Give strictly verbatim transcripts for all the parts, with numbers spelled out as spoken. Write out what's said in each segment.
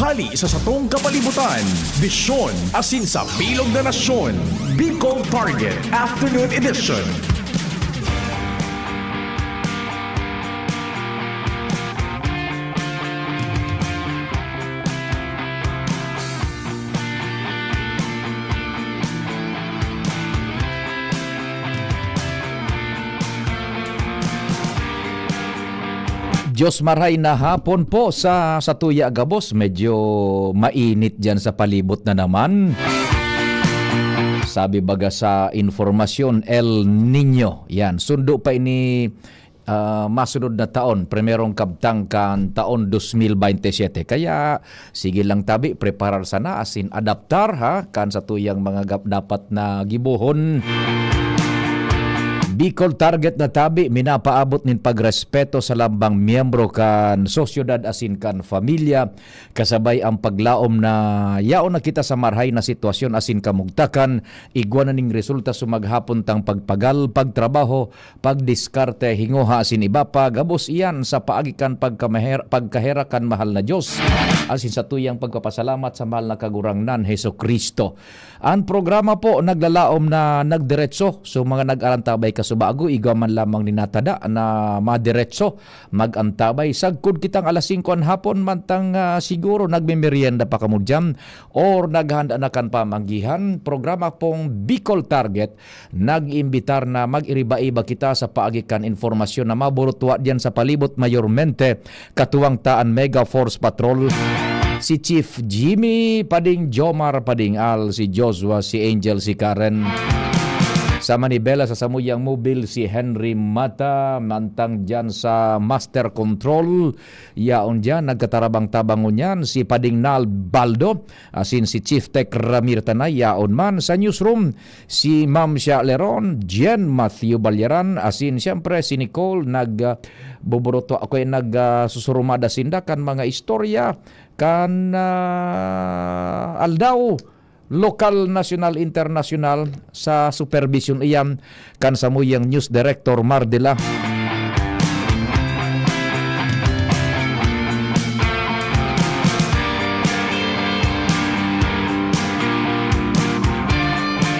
Hali sa satong kapalibutan, bisyon asin sa bilog na nasyon, Bicol Target Afternoon Edition. Diyos marhay na hapon po sa satuya gabos. Medyo mainit diyan sa palibot na naman. Sabi baga sa informasyon, El Niño. Yan, sundo pa ini, ah, masunod na taon, primerong kabtang kan taon dos mil baynte siyete. Kaya, sige lang tabi, preparar sana, asin adaptar, ha, kan satuyang mga gap-, dapat na gibohon. Bicol Target na tabi, minapaabot nin pagrespeto sa lambang miyembro kan sosyedad asin kan pamilya, kasabay ang paglaom na yaon na kita sa marhay na sitwasyon asin kamugtakan, igwa na ning resulta sa maghapon tang pagpagal, pagtrabaho, pagdiskarte, hingoha asin iba pa, gabos iyan sa paagi kan pagkamaher-, pagkaherak kan mahal na Dios, asin satuyang pagpapasalamat sa mahal na Kagurangnan, Jesu-Cristo. An programa po naglalaom na nagdiretso. So, mga nag-arantabay kasubago, igwa man lamang ni natada na madiretso mag-antabay. Sagkod kitang alas singko an hapon, mantang, ah, siguro nagmemeryenda pa kamo diyan or naghahanda na kan pamanggihan. Programa pong Bicol Target, nag-iimbitar na mag-iriba-iba kita sa paagi kan informasyon na maburutwa diyan sa palibot, mayormente katuwang ta an Mega Force Patrol, si Chief Jimmy Pading, Jomar Pading Al, si Joshua, si Angel, si Karen. Sa Manibela, sa samuyang mobil, si Henry Mata, mantang diyan sa Master Control. Yaon diyan, nagkatarabang-tabang ngunyan, si Pading Nal Baldo, asin si Chief Tech Ramir Tanay, yaon man. Sa newsroom, si Ma'am Sha Leron, Jen Matthew Balyaran, asin siyempre si Nicole, nag, ah, buburuto ako, eh, nag, ah, susurumada sinda kan mga istorya kan, ah, aldaw, lokal, nasyonal, internasyonal, sa superbisyon iyan kan samuyang news director Mardila.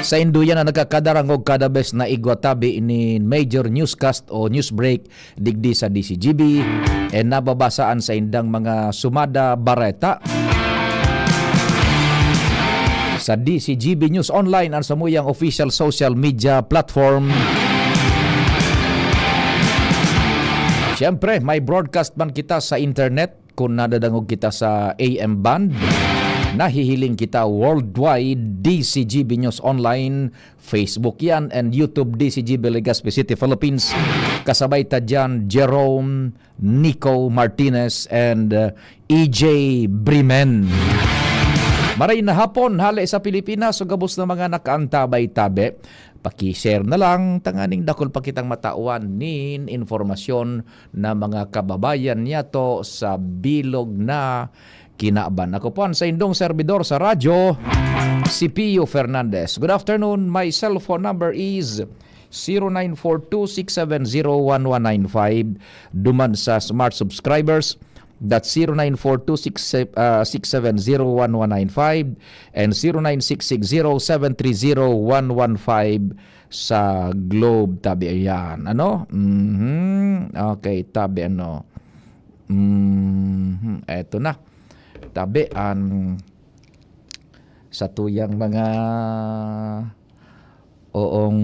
Saindo yan na nagkakadarangog kada bes na igwa tabi nin major newscast o news break digdi sa D C G B, e nababasa an saindang mga sumada bareta sa D C G B News Online, an samuyang official social media platform. Siyempre, may broadcast man kita sa internet. Kun nadadangog kita sa A M band, nahihiling kita worldwide, D C G B News Online, Facebook yan, and YouTube, D C G B Legazpi City, Philippines. Kasabay ta dyan, Jerome, Nico Martinez, and, uh, E J Brimen. Maray na hapon, hale sa Pilipinas, so gabos na mga nakaantabay tabi. Paki-share na lang, tanganing dakul pa kitang matawan nin informasyon na mga kababayan niyato sa bilog na kinaban. Ako po an saindong serbidor sa radyo, si Pio Fernandez. Good afternoon. My cellphone number is zero nine four two six seven zero one one nine five. Duman sa Smart Subscribers, that's zero nine four two six, ah, six seven zero one one nine five and zero nine six six zero seven three zero one one five sa Globe. Tabi, ayan. Ano? Mhm. Okay, tabi, ano? Mhm. Eto na. Tabi, an satuyang mga, oong,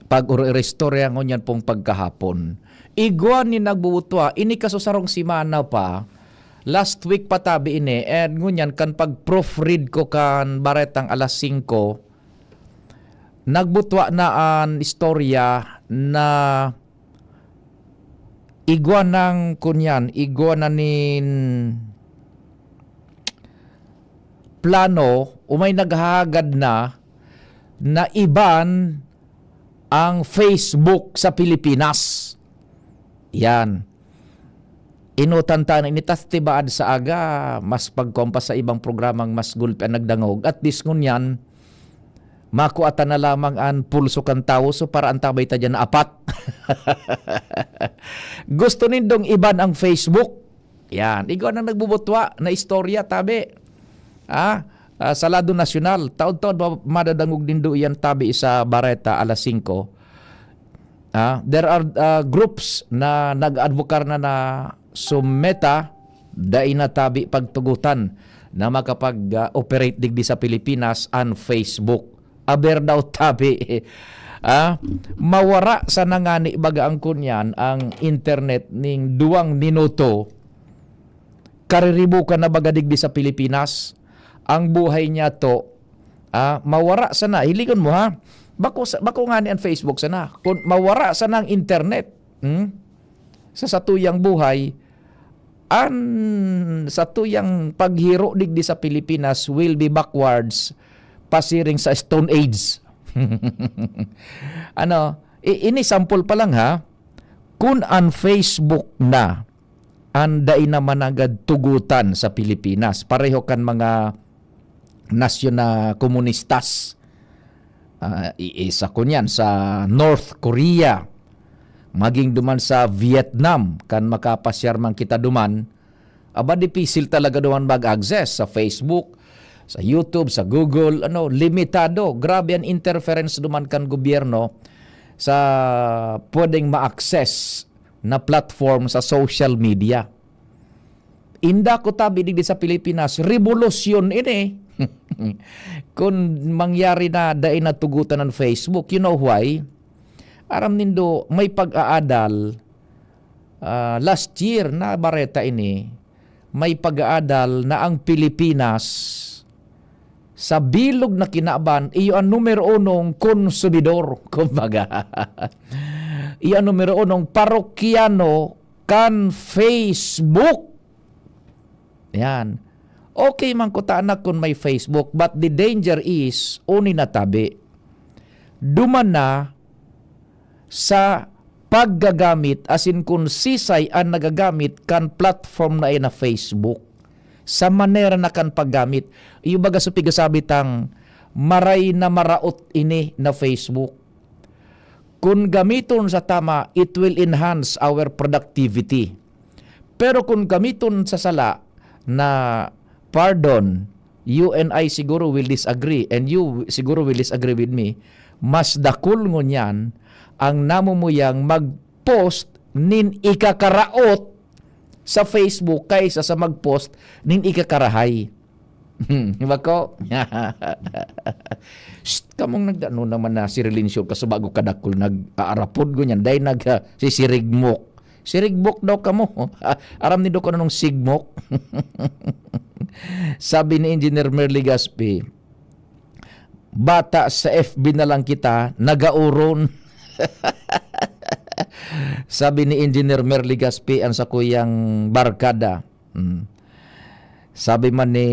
pag-uri-istorya ngunyan pong pagkahapon. Igwa ni nagbubutwa, ini kaso sarong semana pa, last week pa tabi ini, and ngunyan kan pag-proofread ko kan baretang alas singko, nagbutwa na an istorya na igwa nang kunyan, igwa na nin plano, o may naghahagad na, na iban ang Facebook sa Pilipinas. Yan. Inutan ta na ini, ta si baad sa aga, mas pagkompas sa ibang programang mas gulpi an nagdangog. At least ngunyan, makua ta na lamang an pulso kan tawo, so para antabay ta diyan na apat. Gusto nindong iban ang Facebook? Yan. Igwa nang nagbubutwa na istorya, tabi. Ah, ah, sa lado nasyonal, taod-taod ma-, madadangog nindo iyan, tabi, sa Bareta alas singko. Ah, there are, ah, groups na nag-advokar na na sumeta, dai na, tabi, pagtugutan na makapag, ah, operate digdi sa Pilipinas an Facebook. Aber daw, tabi. Ah, mawara sana ngani baga ang kunyan, ang internet ning duwang minuto. Kariribukan na baga digdi sa Pilipinas. Ang buhay niya to, ah, mawara sana. Hilingon mo, ha? Bako sa, bako ngani ang Facebook sana. Kung mawara sana ang internet, hmm? Sa satuyang buhay, an satuyang paghiro digdi sa Pilipinas will be backwards, pasiring sa Stone Age. Ano, i-, ini sample pa lang, ha. Kun an Facebook na, an dai na mananggad tugutan sa Pilipinas, pareho kan mga nasyon na komunistas. Ah, i-, isa ko niyan sa North Korea, maging duman sa Vietnam, kan makapasyar man kita duman, aba, dipisil talaga duman mag-access sa Facebook, sa YouTube, sa Google, ano, limitado. Grabe an interference duman kan gobyerno sa pwedeng ma-access na platform sa social media. Inda ko tabi digdi sa Pilipinas, rebolusyon ini. Kun mangyari na dai natugutan an Facebook, you know why? Aram nindo, may pag-aadal, ah, last year na bareta ini, may pag-aadal na ang Pilipinas, sa bilog na kinaban, iyo ang numero unong konsumidor, kumbaga. Iyo ang numero unong parokyano kan Facebook. Yan. Okay man kutana kun may Facebook, but the danger is, uni na tabi. Duman na sa paggagamit, asin kun sisay an nagagamit kan platform na iyan na Facebook, sa manera na kan paggamit. Iyo baga sa pigasabi tang, maray na maraot ini na Facebook. Kun gamiton sa tama, it will enhance our productivity. Pero kun gamiton sa sala na, pardon, you and I siguro will disagree, and you siguro will disagree with me, mas dakul ngunyan ang namumuyang mag-post nin ikakaraot sa Facebook kaysa sa mag-post nin ikakarahay. Hmm, di ba ko? Shh, kamong nagdano naman na si Relencio, kaso bago kadakul nag-aarapod ko niyan, dahil nag, ah, sisirigmok. Sirigmok daw kamo. Ah, aram nindo kung anong sigmok? Sabi ni Engineer Merly Gaspi, "Bata sa F B na lang kita, nagauron." Sabi ni Engineer Merly Gaspi, ang sakuyang barkada. Hmm. Sabi man ni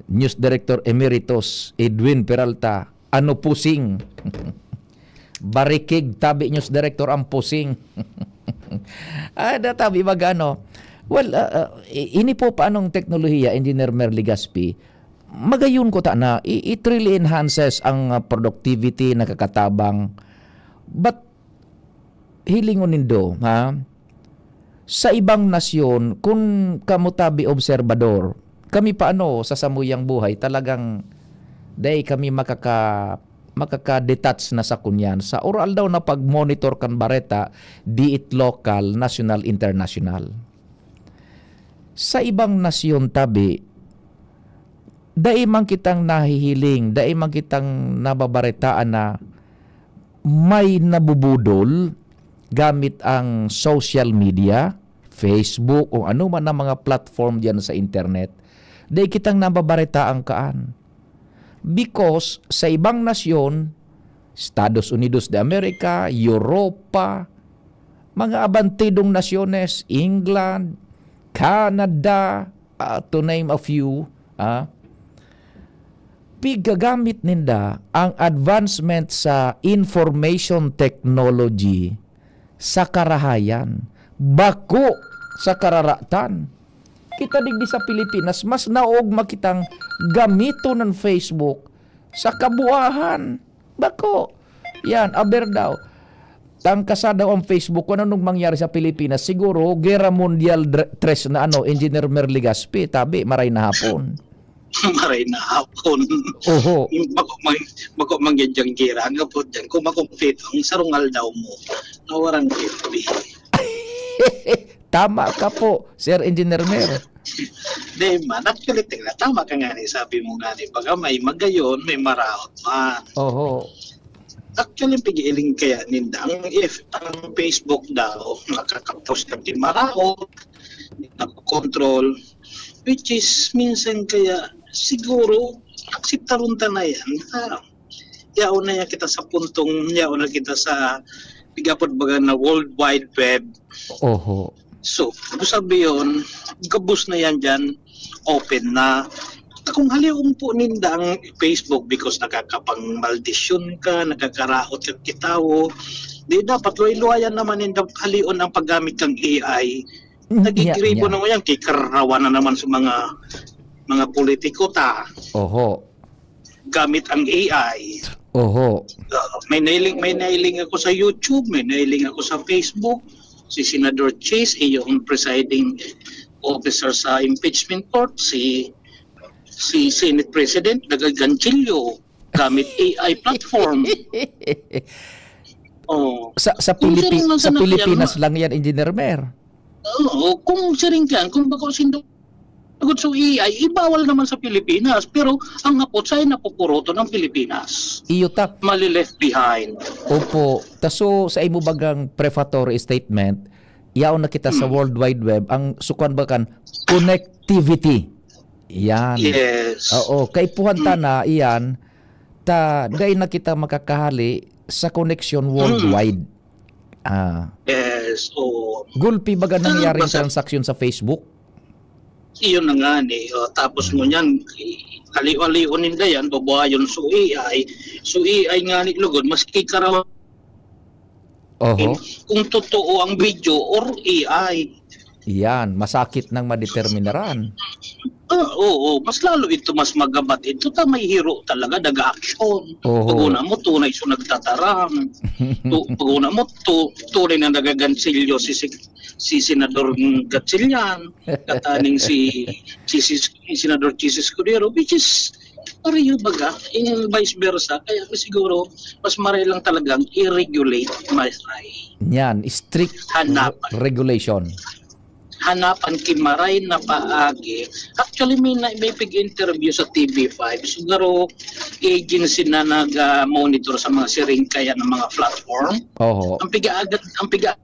News Director Emeritus Edwin Peralta, "Ano pusing?" Barikig, tabi News Director, ang pusing. Ah, da tabi, baga ano. Well, ah, ah, i-, ini po paanong teknolohiya, Engineer Merly Gaspi, magayon ko ta na, i-, it really enhances ang, ah, productivity, nakakatabang. But, hilingon nindo, ha? Sa ibang nasyon, kun kamo tabi obserbador, kami paano sa samuyang buhay, talagang dai kami makaka-, makaka-detach na sa kunyan. Sa oral daw na pag-monitor kan bareta, di it local, national, international. Sa ibang nasyon tabi, dai man kitang nahihiling, dai man kitang nababaretaan na may nabubudol gamit ang social media, Facebook, o ano man ang mga platform diyan sa internet. Dai kitang nababaretaan kaan. Because sa ibang nasyon, Estados Unidos de America, Europa, mga abantidong nasyones, England, Canada, ah, to name a few, ah, pigagamit ninda ang advancement sa information technology sa karahayan, bako sa kararatan. Kita digdi sa Pilipinas, mas naogma kitang gamiton ang Facebook sa kabuahan. Bako. Yan, aber daw. Tangkasa daw ang Facebook kung anong mangyari sa Pilipinas. Siguro, Guerra Mundial dre-, tres na ano, Engineer Mer Legaspi, tabi, maray na hapon. Maray na hapon. Oho. Bako mang bako mangyad yang gira nga po dyan. Kung makumpleto ang sarong aldaw mo, nawarang F B. Tama ka po, Sir Engineer Mer. Di man, actually, tingnan, tama ka nga ni, sabi mo nga ni, baga may magayon, may maraot man. Oho. Actually, pigiling kaya ninda ang, if ang Facebook daw nakakapos na di maraot, nakokontrol, which is minsan kaya siguro akseptaron ta na yan. Ah, yaon na yan kita sa puntong, yaon na kita sa pigapot baga na World Wide Web. Oho. So, sabi yun, gabos na yan dyan, open na. Kung halion po ninda ang Facebook because nakakapangmaldisyon ka, nakakaraot ka kitawo, di dapat luway-luwayan naman ninda halion ang paggamit kang A I. Nagigribo Yeah, yeah. Na yan, kikarawa na naman sa mga mga politiko ta. Oho. Gamit ang A I. Oho. Uh, may nailing may nailing ako sa YouTube, may nailing ako sa Facebook. Si Senador Chis, iyo ang presiding officer sa impeachment court, si si Senate President nagaganchilyo gamit A I platform. Oh, Sa sa Kung Pilipi- siring man sa sana Pilipinas yan, lang yan, Engineer Mer. Oo, kung siring kan, kung bako sindo, so A I, ibawal naman sa Pilipinas, pero ang hapot sa napupuroto ng Pilipinas. Iyo ta. Mali-left behind. Opo. Taso sa imo bagang prefatory statement, yaon na kita sa Hmm. World Wide Web, ang sukuan ba kan connectivity. Yan. Yes. Oo, kaipuhan ta na iyan, ta dai na kita makakahali sa koneksyon worldwide. Ah, Yes. Oo. gulpi baga Ano nangyaring ba sa- transaksyon sa Facebook? Iyon na nga ni. Oh, tapos mo niyan, aliw-aliw ninda yan, babayon. So A I, so A I nga ni lugod, maski karawa Oho. kung totoo ang video or A I. Yan, masakit nang madeterminaran. Ah, oo, mas lalo ito, mas magabat ito ta may hiro talaga, daga aksyon. Oho. Paguna mo, tunay so nagtataram. Tu, paguna mo, tu, tunay na nagagansilyo si, si, si Senador Gatchalian, kataning si, si, si, si Senador Chis Escudero, which is pareho baga, in vice versa. Kaya siguro, mas maray lang talagang i-regulate, maray. Yan, strict Hanap. re- regulation. Hanapan ki maray na paagi. Actually, may na, may pig-interview sa T V five. Siguro, agency na nag-monitor sa mga siring kaya ng mga platform. Oho. Ang piga-agad, ang piga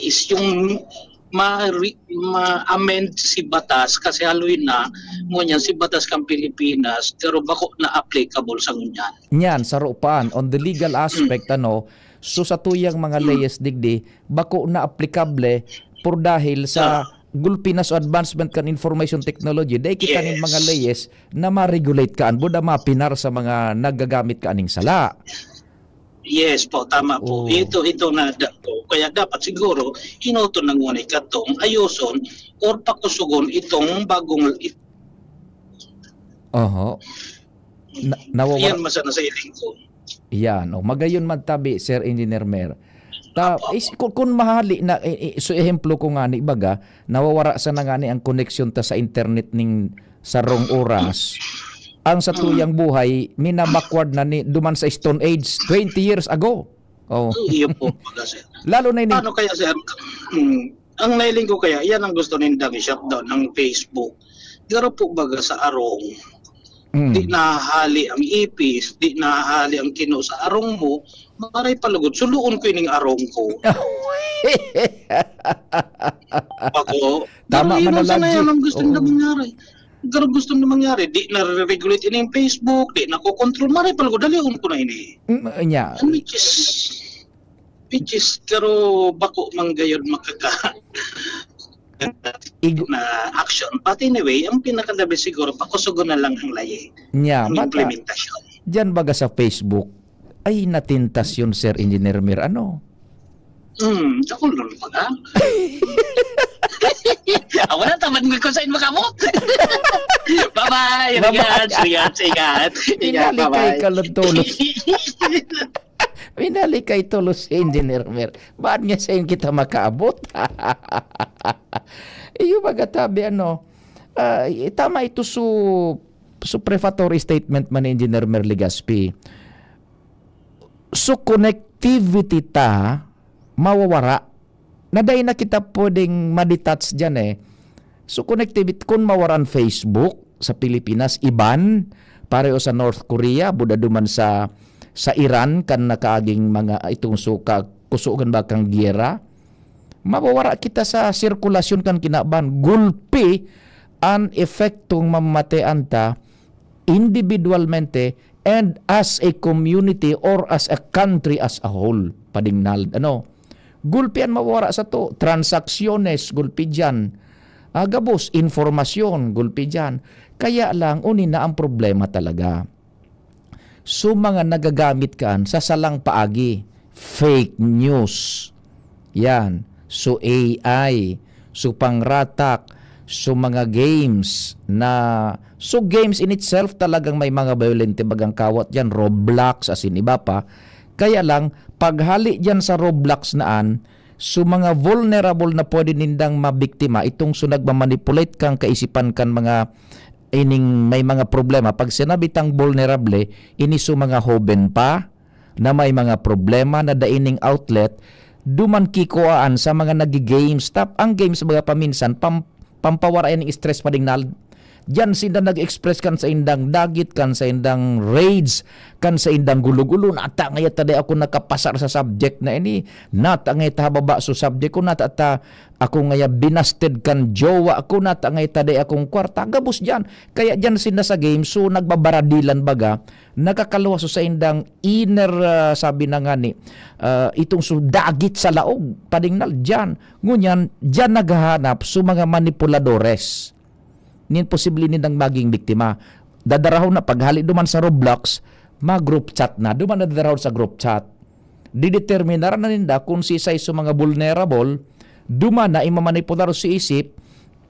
is yung ma, ma-amend si batas kasi haloy na ngunyan si batas kang Pilipinas pero bako na applicable sa ngunyan. Nyan, sa rupaan, on the legal aspect, ano, so sa tuyang mga layes digdi, bako na aplikable por dahil sa gulpi na sa advancement kan information technology, dai kita nin Yes. mga layes na ma-regulate kaan, buda mapinar sa mga nagagamit kaaning sala. Yes po, tama po. Oo. Ito, ito na da, po. Kaya dapat siguro, inuto na ngunit katong ayoson or pakusugon itong bagong it, Oho. Na, nawawara yan masana sa iling ko. Yan, oh, magayon man tabi, Sir Engineer Mer. Ta, Apo, is, kung, kung mahali na, i- i- so ehemplo ko nga ni baga, nawawara sa na nga ni ang koneksyon ta sa internet ning sarong oras. Ang sa tuyang buhay, mina-backward na ni duman sa Stone Age, twenty years ago. Oh. Iyo po, baga, sir. Lalo na ini. Ano kaya, sir? Hmm, ang nailing ko kaya, yan ang gusto nindang i-shutdown ng Facebook. Pero po baga sa arong, Mm. di nahahali ang ipis, di nahahali ang kino sa arong mo, maray palugod, suluon ko ining arong ko. Ako, Tama pero man iyon na sana logic. yan ang gusto Oo. nila mangyari. Pero gusto na mangyari, di na-regulate ining Facebook, di na-control, maray palugod, dalion ko na ini. Mm, nya. And which is, which is, pero bako manggayod makaka Igo- na action. But anyway, ang pinaka-the best siguro, pakusugon na lang ang layi, Nya, ang bata, implementasyon. Dyan baga sa Facebook, ay natintasyon, Sir Engineer Mir, ano? Hmm, ako lang pala. Ako na, tamad mo ko sa inyo makamot. Bye-bye. Bye-bye. Ingat, ingat, ingat. Ingat, Inalikay bye-bye. ka lang, tulos. Minali kay tulos si Engineer Mer. Baad nga sain kita makaabot? Iyo baga tabi, ano, ah, tama ito su su prefatory statement man ni Engineer Mer Legaspi. So, connectivity ta mawawara. Na dai na kita pwedeng ma-detach diyan, eh. So, connectivity, kun mawaran Facebook sa Pilipinas, iban, pareho sa North Korea, buda duman sa, sa Iran, kan nakaaging mga itong suka, kusugan ba kang giyera, mawawara kita sa sirkulasyon kan kinaban. Gulpi an epektong mamamatean ta individualmente and as a community or as a country as a whole. Padingnal, ano? Gulpi an mawawara sato, transaksyonnes, gulpi diyan. Ah, gabos, impormasyon, gulpi diyan. Kaya lang, uni na ang problema talaga. So, mga nagagamit kan sa salang paagi, fake news. Yan. So, A I, so, pangratak, so, mga games na, so, games in itself talagang may mga violente bagang kawat diyan, Roblox, asin iba pa. Kaya lang, paghali diyan sa Roblox na an, so, mga vulnerable na pwede nindang mabiktima, itong so nagmamanipulate kang kaisipan kan mga ining may mga problema. Pag sinabi tang vulnerable, ini so mga hoben pa, na may mga problema na dai ning outlet, duman kikuhaan sa mga nagi-GameStop. Ang games, baga, paminsan, pam-, pampawara yan ng stress, padingnal. Diyan sinda nag-express kan sa indang dagit, kan sa indang rage, kan sa indang gulo-gulo. Nata ngaya ta dai ako nakapasar sa subject na ini. Nata ngaya ta hababa so subject ko. Nata ta ako ngaya binasted kan jowa ko. Nata ngaya ta dai akong kwarta. Gabos diyan. Kaya diyan sinda sa game, so nagbabaradilan, baga, nakakaluwas sa indang inner, ah, sabi na nga ni, ah, itong so dagit sa laog, padingnal diyan. Ngunyan, diyan naghahanap so mga manipuladores. Nin posible nindang maging biktima. Dadarahon na paghali duman sa Roblox, mag-group chat na. Duman na dadarahon sa group chat. Dideterminar na ninda kung sisay so mga vulnerable, duman na imamanipular so isip,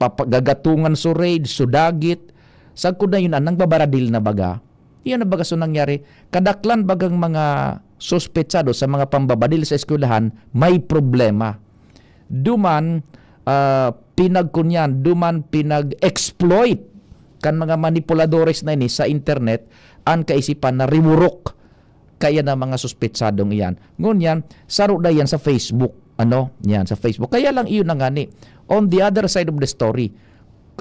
papagagatungan so rage, so dagit. Sagkod na yun, anang babaradil na, baga. Iyan na, baga, so nangyari. Kadaklan bagang mga suspetsado sa mga pambabadil sa eskwelahan, may problema. Duman, ah, pinagkunyan, duman pinag-exploit kan mga manipuladores na ini sa internet an kaisipan na riwurok kaya na mga suspetsadong iyan. Ngunyan, saro na yan sa Facebook. Ano? Yan, sa Facebook. Kaya lang iyon na nga ni. On the other side of the story,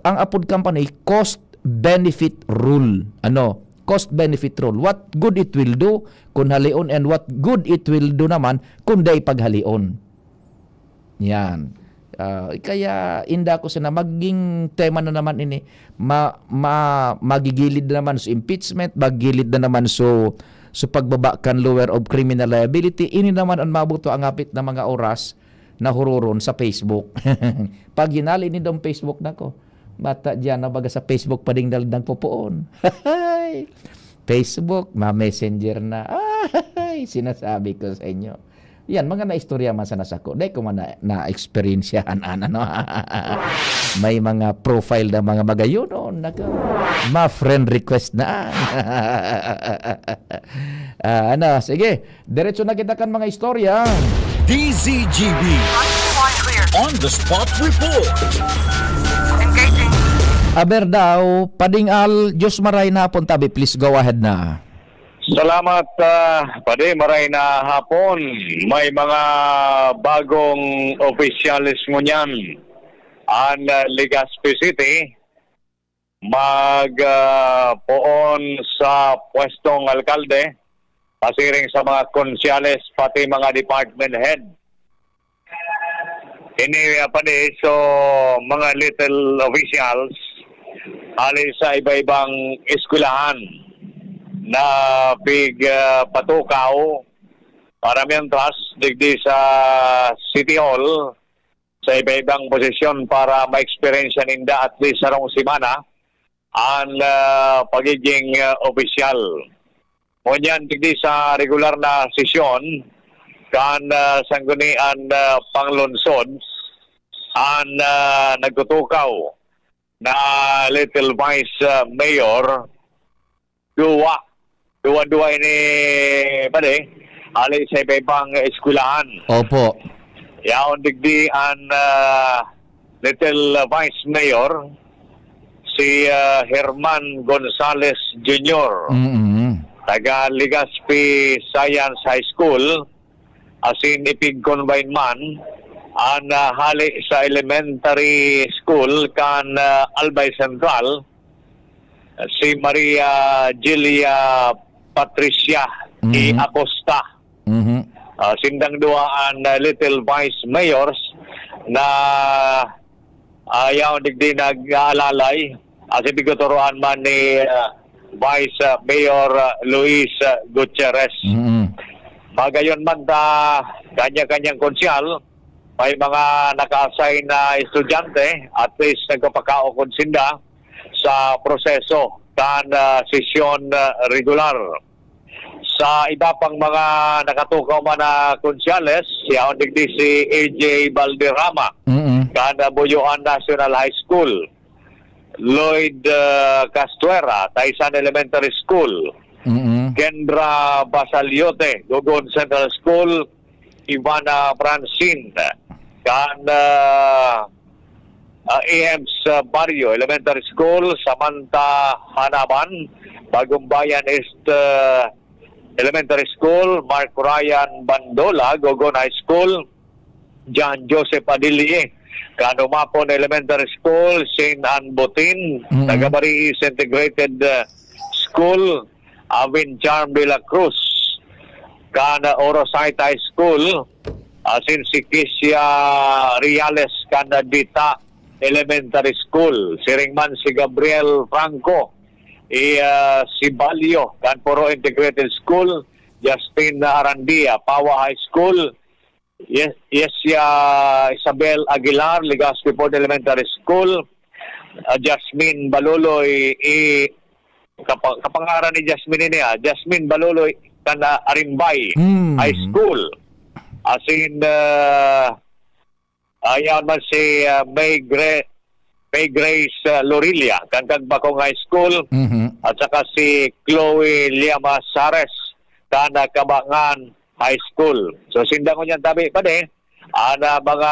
ang apod company, cost-benefit rule. Ano? Cost-benefit rule. What good it will do kun halion, and what good it will do naman kun dai paghalion. Yan. Ah, kaya inda ko sana maging tema na naman ini. Ma-, ma-, magigilid na naman sa impeachment, magigilid na naman sa, sa pagbaba kan lower of criminal liability. Ini naman ang mabuto ang hapit na mga oras na huroron sa Facebook. Pag hinali ni dong Facebook na ko, bata diyan na, baga, sa Facebook pa ding daldang pupuon. Facebook, ma-messenger na. Ay, sinasabi ko sa inyo. Yan, mga naistorya man sana sako. Dai ko man na, na-eksperyensyahan, an, ano. May mga profile na mga magayonon, naka, ma-friend request na. Ah, ano, sige. Diretso na kita kan mga istorya. D Z G B On the Spot Report. Engaging. Aber daw, Pading Al, Diyos maray na hapon tabi. Please go ahead na. Salamat, ah, Padi. Maray na hapon. May mga bagong opisyales ngunyan an, ah, Legazpi City. Mag, ah, poon sa pwestong alkalde, pasiring sa mga konsyales, pati mga department head. Ini, ah, Padi, so, mga little officials, hali sa iba-ibang eskwelahan na pig, ah, patukaw, para mientras, digdi sa City Hall, sa iba-ibang posisyon para ma-eksperyensya ninda at least sarong semana an, ah, pagiging, ah, opisyal. Ngunyan, digdi sa regular na sesyon kan, ah, Sanggunian, ah, Panglungsod, an, ah, nagtutukaw na Little Vice, ah, Mayor, duwa. Duwa-duwa ini, Padi. hali sa iba-ibang eskwelahan. Opo. Yaon digdi an, ah, Little Vice Mayor, si, ah, Herman Gonzales Junior, Mm-mm. taga Legazpi Science High School, asin ipigkonbayin man an, ah, hali sa elementary school kan, ah, Albay Central, si Maria Julia Patricia E. Mhm. Acosta. Mhm. Ah, sindang duwa an, ah, Little Vice Mayors na, ah, yaon digdi nag-aalalay, asin pigtuturoan man ni, ah, Vice, ah, Mayor, ah, Luis, ah, Gutierrez. Mhm. Magayon man ta, kanya-kanyang konsyal, may mga naka-assign na estudyante, at least nagpapakaukod sinda sa proseso kan, ah, sesyon, ah, regular. Sa iba pang mga nakatukaw man na konsyales, yaon digdi si A J Valderrama, Mm-mm. kan, ah, Buyoan National High School, Lloyd, ah, Castuera, Taisan Elementary School, Mm-mm. Kendra Basaliote, Gogon Central School, Ivana Francine, kan, ah, ah, A M sa Barrio Elementary School, Samantha Hanaban, Bagumbayan East, ah, Elementary School, Mark Ryan Bandola, Gogon High School, John Joseph Adilye, kan Umapon Elementary School, Saint Ann Botin, Mm-mm. Tagabari East Integrated, ah, School, Avin Charm de la Cruz, kan Orosite High School, asin si Kesia Reales kan Dita Elementary School. Siring man si Gabriel Franco, i, ah, Sibalyo kan Poro Integrated School, Justin Arandia, Pawa High School, Yes, yes, ya Isabel Aguilar, Legazpi Ford Elementary School, ah, Jasmine Baluloy, i, kapa-, kapangaran ni Jasmine ini, ah, Jasmine Baluloy, kan, ah, Arimbay Mm. High School. Asin, ah, ah, yaon man si, ah, May Gre-, May Grace, ah, Lorilla, kan Kagbakong High School, Mhm. at saka si Chloe Liama Sares, kan, ah, Kabangan High School. So, sinda ngunyan tabi pa di, an, ah, mga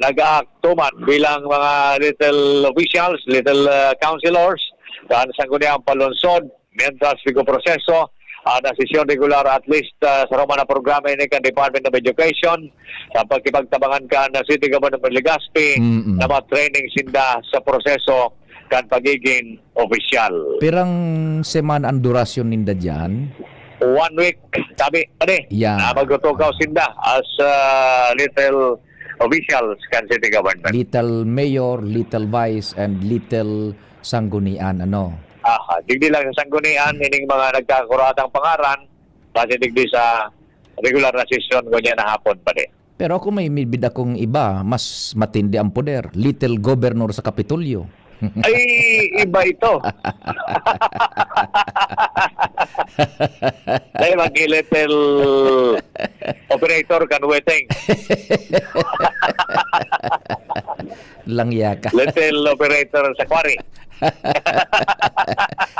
nag-aakto man bilang mga little officials, little, ah, councilors, kan Sangguniang Panlungsod, mientras nagproseso an, ah, sesyon regular, at least, ah, sa Roma na programa ini kan Department of Education, sa pagkipagtabangan kan, ah, City Government of Legazpi Mm-mm. na ma-training sinda sa proseso kan pagigin opisyal. Pirang semana ang durasyon ninda diyan? One week, sabi, pare, Yeah. na magtutukaw sinda as, ah, little officials kan city government. Little mayor, little vice, and little sanggunian, ano? Aha, digdi lang sa sanggunian, ining mga nagkakurahatang pangaran, base digdi sa regular na sesyon, ngunyan na hapon, pare. Pero ako may midbid akong iba, mas matindi ang poder. Little governor sa Kapitolyo. Ay, iba ito. Dahil mag-little operator kan weteng. Langya ka. Little operator sa quarry.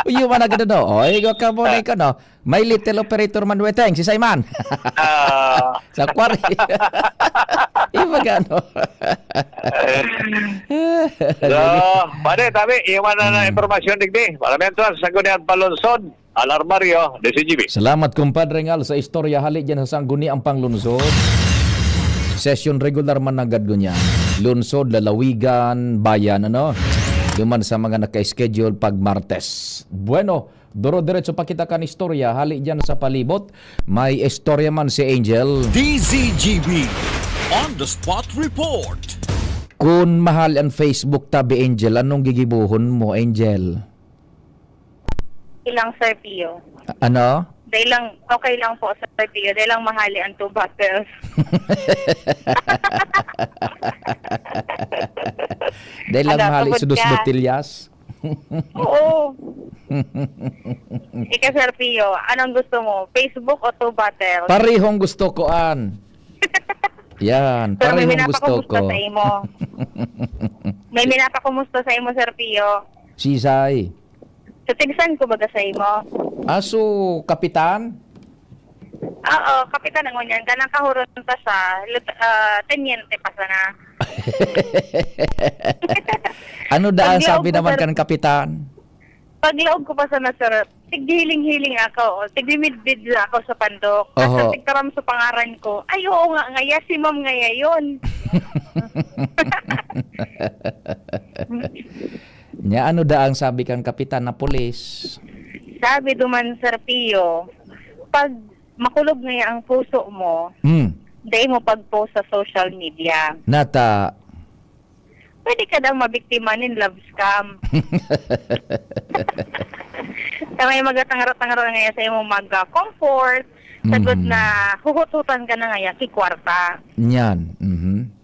Uy, yung mga ganun, no? O, ikaw ka mo na ikaw, no? May little operator man weteng, si Simon. Ah. Sa quarry. Yung mga ano. So, pare, tabi, yung mga na Hmm. impormasyon digdi. Para mentras, sa Gunian Palonsod, Alarmario, D C G B. Salamat, kumpadre Ngal, sa istorya hali dyan sa Sangguniang Panglungsod. Session regular man nanggad ngunyan. Lungsod, lalawigan, bayan, ano? Duman sa mga naka-schedule pag Martes. Bueno, duro-diretso pa kita kan istorya. Hali dyan sa palibot, may istorya man si Angel. D Z G B On the Spot Report. Kun mahal ang Facebook tabi, Angel, anong gigibuhon mo, Angel? Ilang, Sir Pio? A-, ano? Dahil lang, okay lang po, Sir Pio. Dahil lang mahali ang two bottles. Dahil lang Ano, mahali tubod sa dos ka? botilyas? Oo. Ika, Sir Pio, anong gusto mo? Facebook o two bottles? Parehong gusto ko, an. Yan, Pero may parehong gusto minapakumusta ko. sa imo. May minapakumusta sa imo, Sir Pio. Sisay? Sa tigsan ko baga sa imo. Aso, kapitan? Oo, kapitan na ngunyan. Kanang kahuron pa siya, lut-, ah, tenyente pa sana. Ano da ang Paglaog sabi ko, naman sir, kan kapitan? Paglaog ko pa sana, sir, tighiling-hiling ako, o, tigmimidbid ako sa pandok. Oho. Tapos tigtaram sa pangaran ko. Ay, oo nga, ngaya, si ma'am ngaya yun. Nya, ano da ang sabi kang kapitan na pulis? Sabi duman, Sir Pio, pag makulog ngaya ang puso mo, Hmm. dai mo pag-post sa social media. Nata. Pwede ka daw mabiktima nin love scam. Sa may magatangra-tangra ngaya sa imong mag-, ah, comfort, sagod Mm. na huhut-hutan ka na ngaya, kikwarta. Yan. Mhm.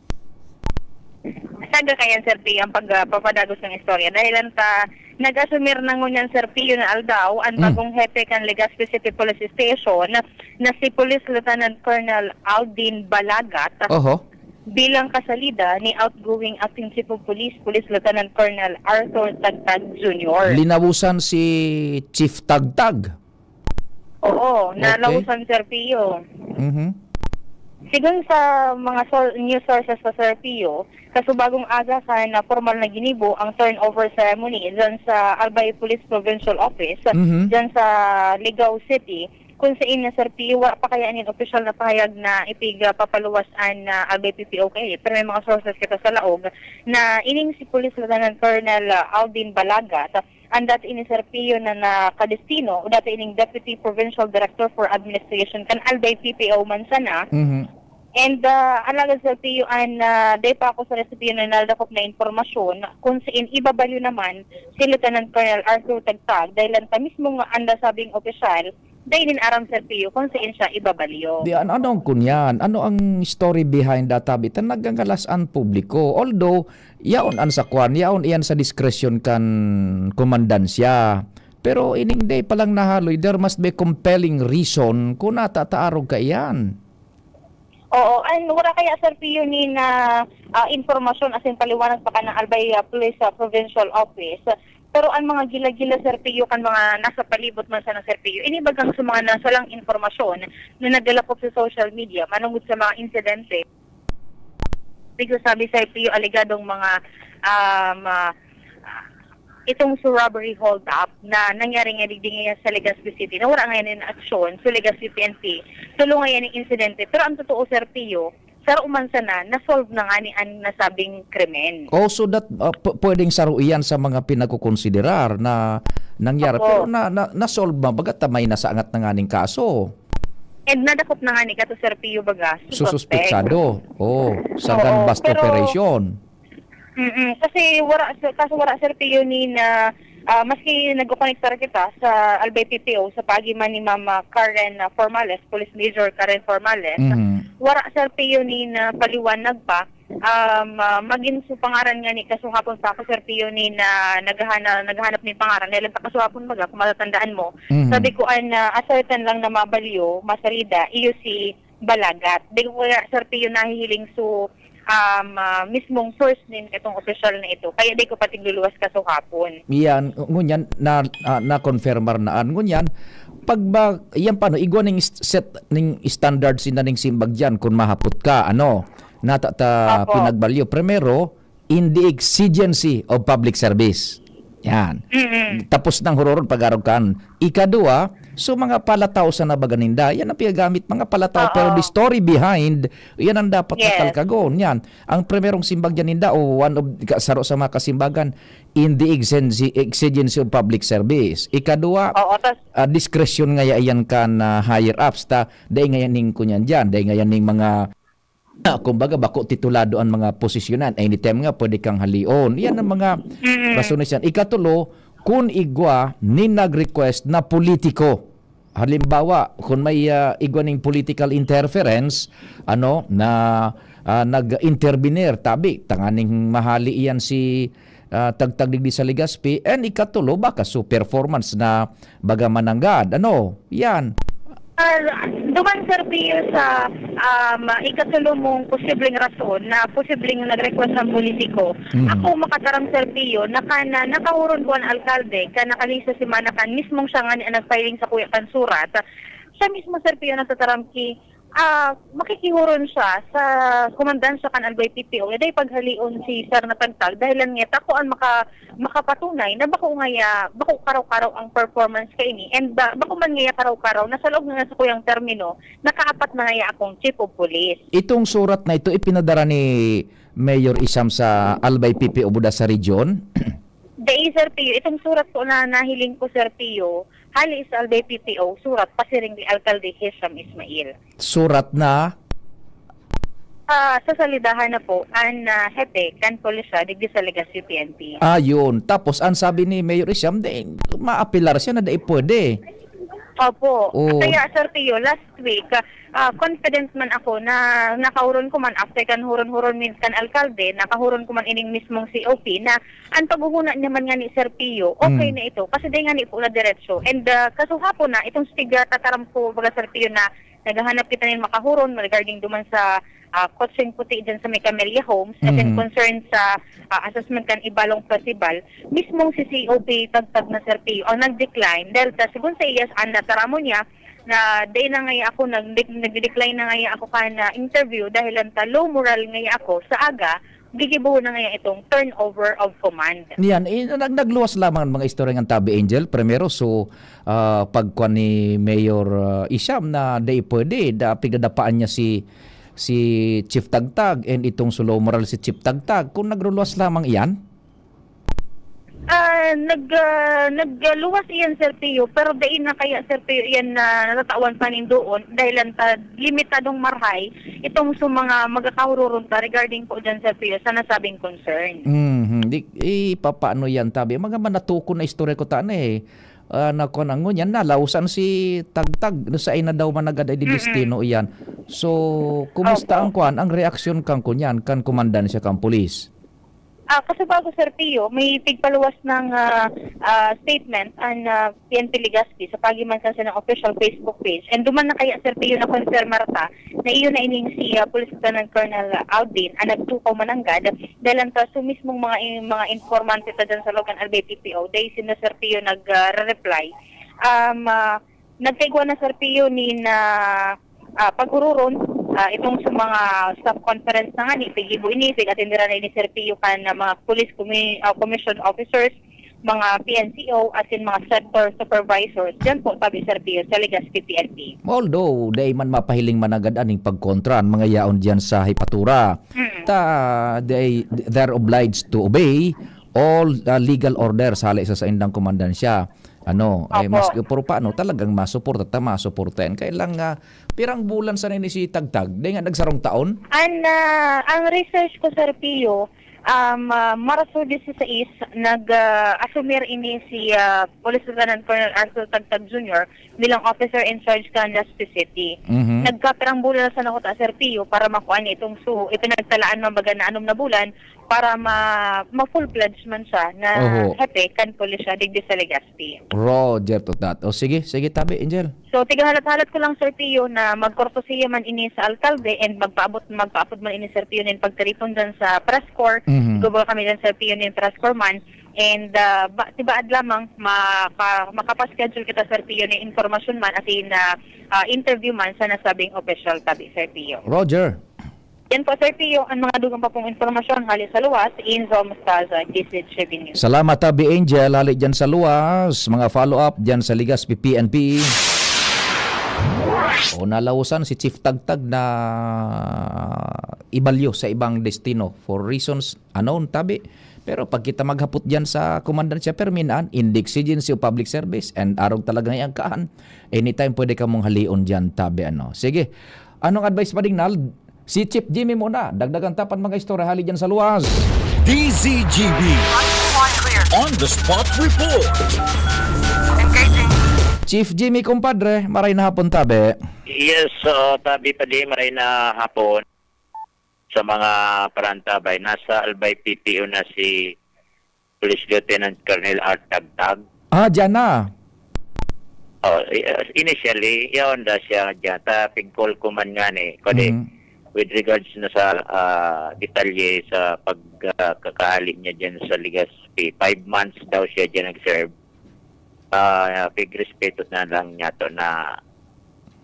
Saga kayan, Sir Pio, ang pag, ah, papadagos ng istorya. Dahil ang ta, nag-asumir na ngunyan, Sir Pio, na aldaw, ang Hmm. bagong hepe kan Legazpi City Police Station na si Police Lieutenant Colonel Aldin Balagat Oho. bilang kasalida ni outgoing Acting Chief of Police, Police Lieutenant Colonel Arthur Tagtag Junior. Linawusan si Chief Tagtag? Oo, Okay. nalawusan, Sir Pio. Mhm. Sigon sa mga sor-, news sources sa Sir Pio, kasubagong aga kan na formal na ginibo ang turnover ceremony dyan sa Albay Police Provincial Office, Mhm. dyan sa Ligao City, kung sain na, Sir Pio, wala pa kaya nin opisyal na pahayag na ipig, ah, papaluwas an, ah, Albay P P O kaya. Pero may mga sources kita sa laog na ining si Police Lieutenant Colonel, ah, Aldin Balagat, an dati ini, Sir Pio, na nakadestino, o dati ining Deputy Provincial Director for Administration kan Albay P P O man sana. Mhm. And, ah, alagad, Sir Pio, an, ah, dai pa ako sa Sir Pio na nadakop na impormasyon kung sain ibabalyo naman si Lieutenant Colonel Arthur Tagtag, dahil lang ta mismo nga an nasabing opisyal, dai nin aram, Sir Pio, kung sain siya ibabalyo. Di, an-, ano ang kunyan? Ano ang story behind that, Tabi? Ta nagangalas an publiko. Although, yaon an sa kwan, yaon iyan sa diskresyon kan komandansya. Pero ining day pa lang nahaloy, there must be compelling reason kung nata ta arog kaiyan. Oo, and wala kaya, Sir Pio, ni na, ah, impormasyon asin paliwanag pa kan Albay, ah, Police, ah, Provincial Office. Pero ang mga gila-gila, Sir Pio, kan mga nasa palibot man sana, Sir Pio, ini bagang sa mga nasalang impormasyon na naglalakop sa social media manungod sa mga insidente. Bigla sabi sa P U, alegadong mga, um, ah, itong sa robbery hold-up na nangyari nga digdi ngayon sa Legazpi City, na wala ngayon yung aksyon sa Legazpi P N P, tulo ngayon yung insidente. Pero ang totoo, Sir Pio, saro man sana, na-solve na nga ni ang nasabing krimen. Oh, so that, ah, p-, pwedeng saro iyan sa mga pinagkukonsiderar na nangyari. Opo. Pero na, na, na-solve na, bagat may nasangat na nga ning kaso. And nadakop na nga ni kato, Sir Pio, baga, suspect. Sususpetsado. Oh, sa Oo, gun bust pero operation. Mm-mm. Kasi wala, kaso wala, Sir Pio, ni na, ah, maski nagkokonektar kita sa Albay P P O, sa paagi man ni Mama Karen, ah, Formales, Police Major Karen Formales, Mhm. wala, Sir Pio, ni na paliwanag pa. Um, ah, magin sa pangaran nga ni, kasuhapon pa ako, Sir Pio, ni na naghahana-, naghahanap ni pangaran. Dahil sa kasuhapon, baga, kung matatandaan mo, Mhm. sabi ko, an, ah, a certain lang na mabalyo, masarida, iyo si Balagat. Di ko kaya, Sir Pio, nahihiling so, um, ah, mismong source nin itong opisyal na ito. Kaya di ko pa tigluluwas kasuhapon. Iyan, ngunyan, na, ah, na-confirmar na an. Ngunyan, pag ba, yan pa, no, igwa ning s-, set ning standard sinaning simbag diyan, kung mahapot ka, ano, nata ta Opo. pinagbalyo. Primero, in the exigency of public service. Yan. Mm-mm. Tapos nang huroron, pag-arog kan. Ikadua, so mga palataw sa nabaga ninda, yan ang piyagamit, mga palataw. Oo. Pero the story behind, yan ang dapat Yes. natalkagon. Yan. Ang primerong simbag dyan ninda, o one of, ka-, saro sa mga kasimbagan, in the exigency, exigency of public service. Ikadua, Oo, tas ah, discretion ngaya iyan kan, ah, higher ups. Ta, dai ngaya ning kunyan dyan, dai ngaya ning mga, ah, kumbaga, bako titulado ang mga posisyonan. Anytime nga, pwede kang halion. Yan ang mga Mm. rasones yan. Ikatulo, kun igwa nin nag-request na politiko. Halimbawa, kun may, ah, igwa ning political interference, ano, na, ah, nag-intervenir, tabi, tanganing mahali iyan si, ah, Tagtag digdi sa Legazpi, and ikatulo, baka so performance na baga mananggad. Ano? Yan. Ah, duman, Sir Pio, sa, um, ikatulo mong posibleng rason na posibleng nag-request ang politiko. Mhm. Ako makataram, Sir Pio, na kan, na nakahuron ko ang alkalde, kan nakalihis na semana kan mismong siya nga ni ang nag-filing sa kuya kan surat, Siya mismo, Sir Pio, nagtataram ki, ah, makikihuron siya sa komandansya kan Albay P P O. Dai paghalion si Sir na tagtag, dahilan nga tako an maka-, makapatunay na bako ngaya, bako karaw-karaw ang performance kaini. And, ah, bako man ngaya karaw-karaw, nasa laog na nga sa kuyang termino, nakaapat na ngaya akong chief of police. Itong surat na ito, ipinadara ni Mayor Isham sa Albay P P O Buda sa region? Dai, Sir Pio. Itong surat ko na nahiling ko, Sir Pio, hali sa Albay P P O, surat pasiring ni Alkalde Hisham Ismail. Surat na? Ah, sa salidahan na po, an, ah, hepe kan pulisya digdi sa Legazpi P N P. Ah, yun. Tapos, ang sabi ni Mayor Isham, di, maapelar siya na dai pwede. Opo. Oo. Kaya, Sir Pio, last week, ah, confident man ako na nakahuron ko man after kan huron-huron min kan alkalde, nakahuron ko man ining mismong C O P na ang paghuhuna niya man nga ni Sir Pio, okay Mm. na ito. Kasi dai nga ni po na diretso. And, ah, kaso hapon na, itong tigtataram ko, baga, Sir Pio, na naghahanap kita nin makahuron regarding duman sa, ah, kotseng puti dyan sa may Camellia Homes, as in Mhm. concern sa, ah, assessment kan Ibalong Festival, mismong si C O P tagtag na, Sir Pio, ang nag-decline dahil ta, sigon sa iya, an nataramon niya, na dai na ngaya ako nag-, nag-decline na ngaya ako kan, ah, interview dahil lang ta low moral ngaya ako sa aga, gigibohon na ngaya itong turnover of command. Yan, eh, nag-, nagluwas lamang ang mga istorya ng Tabi Angel. Primero, so, ah, pagkuha ni Mayor, ah, Isham na dai pwede, da, pigdadapaan niya si, si Chief Tagtag and itong so low moral si Chief Tagtag. Kung nagluluwas lamang iyan? Ah, nag-, ah, nagluwas iyan, Sir Pio, pero dai na kaya, Sir Pio, iyan na natatawan pa nin doon dahil lang ta limitadong marhay itong sa mga magkakahururon ta regarding po dyan, Sir Pio, sa nasabing concern. Mhm. Di, eh, papaano yan, tabi? Mga manatukon na istorya ko ta na eh. Ah, naku, na ngunyan, nalausan si Tagtag, no, sa ina daw managad ay di Mm-mm. destino iyan. So, kumusta Opo. ang kwan, ang reaksyon kang kunyan, kan komandansya kang pulis? Ah, kasi bago, Sir Pio, may tigpaluwas ng, ah, ah, statement ang, ah, P N P Legazpi sa pagiman sa ng official Facebook page. And duman na kaya, Sir Pio, na konfirmar ta na iyo na ining si, ah, Police Lieutenant Colonel Audin ang nagtukaw mananggad dahil ang taso mismong mga in-, mga informante ta dyan sa Logan Albay P P O, dahil sino, Sir Pio, nag, ah, re-reply. Um, ah, Nagkaigwa na, Sir Pio, nin, ah, ah, paghururon, ah, itong sa mga staff conference na nga ni, piggibo ini, pig-atenderan na ni Sir Pio kan, ah, mga police commi-, ah, commission officers, mga P N C O, asin mga sector supervisors. Diyan po, tabi, Sir Pio, sa Legazpi P N P. Although, dai man mapahiling managad aning pagkontra an mga yaon diyan sa Hipatura. Mm. Ta, they, they're obliged to obey all, ah, legal orders hale sa saindang komandansya. Ano, eh, Opo. maski puro paano, talagang masuporta ta, masuporta yan. Kaya lang, ah, pirang bulan sana ini si Tagtag, di nga nagsarong taon? An, ah, ang research ko, Sir Pio, um, ah, Marso dieciséis, nag, ah, asumir ini si, ah, Police Lieutenant Colonel Arthur Tagtag Junior bilang officer in charge kan Legazpi City. Mhm. Nagkapirang bulan na sana ko ta, Sir Pio, para makuha niya itong su-, ipinagtalaan, mga baga na anom na bulan, para ma-, ma-full-fledged man siya na Oho. hepe kan pulisya digdi sa Legazpi. Roger to that. O sige, sige, tabi, Angel. So, tigahalat-halat ko lang, Sir Pio, na magkortesiya man ini sa alkalde and magpaabot, magpaapod man ini, Sir Pio, nin pagtiripon dyan sa press corps. Mhm. Gubal kami dyan, Sir Pio, nin press corps man. And, ah, ba, tibaad lamang, maka-, makapaschedule kita, Sir Pio, nin impormasyon man, asin, ah, ah, interview man sa nasabing opisyal, tabi, Sir Pio. Roger. Yan po, Sir Pio, ang mga dugang pa pong impormasyon hali sa luwas, Enzo Mostaza, G C H B News. Salamat, Tabi Angel, hali dyan sa luwas. Mga follow-up dyan sa Legazpi P N P. O, nalausan si Chief Tagtag na ibalyo sa ibang destino for reasons unknown, tabi. Pero pag kita maghapot dyan sa komandansya, perminaan, in the exigency of public service, and arog talaga nga iyang kaan, anytime pwede ka mong halion dyan, tabi, ano. Sige, anong advice pa, Dingnal? Si Chief Jimmy muna. Dagdagan ta pa an mga istorya hali dyan sa luwas. D Z G B. On the spot report. Chief Jimmy, kumpadre, maray na hapon, tabi. Yes, oo, tabi pa di, maray na hapon. Sa mga parantabay, nasa Albay P P O na si Police Lieutenant Colonel Art Tagtag. Ah, diyan na. Oh, i-, uh, initially, yaon da siya diyan. Ta, pig-call ko man nga ni. Kadi, Mhm. with regards na sa, ah, detalye sa pag, ah, kakahali niya diyan sa Legazpi, five months daw siya diyan nag-serve. Ah, pigrespeto na lang niya to na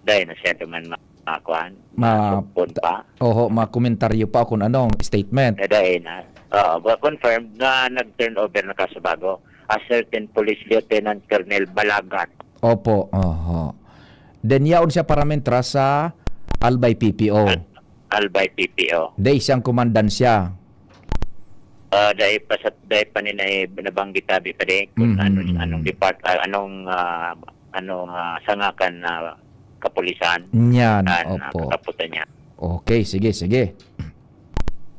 Dai na siya duman ma-, makuan, Ma-, masugpon pa. Oho, makomentaryo pa kung anong statement. Na dai na. Oo, ba, confirmed na nag-turnover na kaso bago. A certain Police Lieutenant Colonel Balagat. Opo, oho. Then yaon siya paramentra sa Albay P P O. Al-, Albay P P O. Dai siyang komandan siya. Ah, dai pa sa, dai pa ni na, nabanggit abi pa di kung Mhm, anong, mhm. anong depart-, ah, anong, ah, anong, ah, sangakan na kapulisan Nyan, an, ah, opo. katapusan niya. Okay, sige, sige.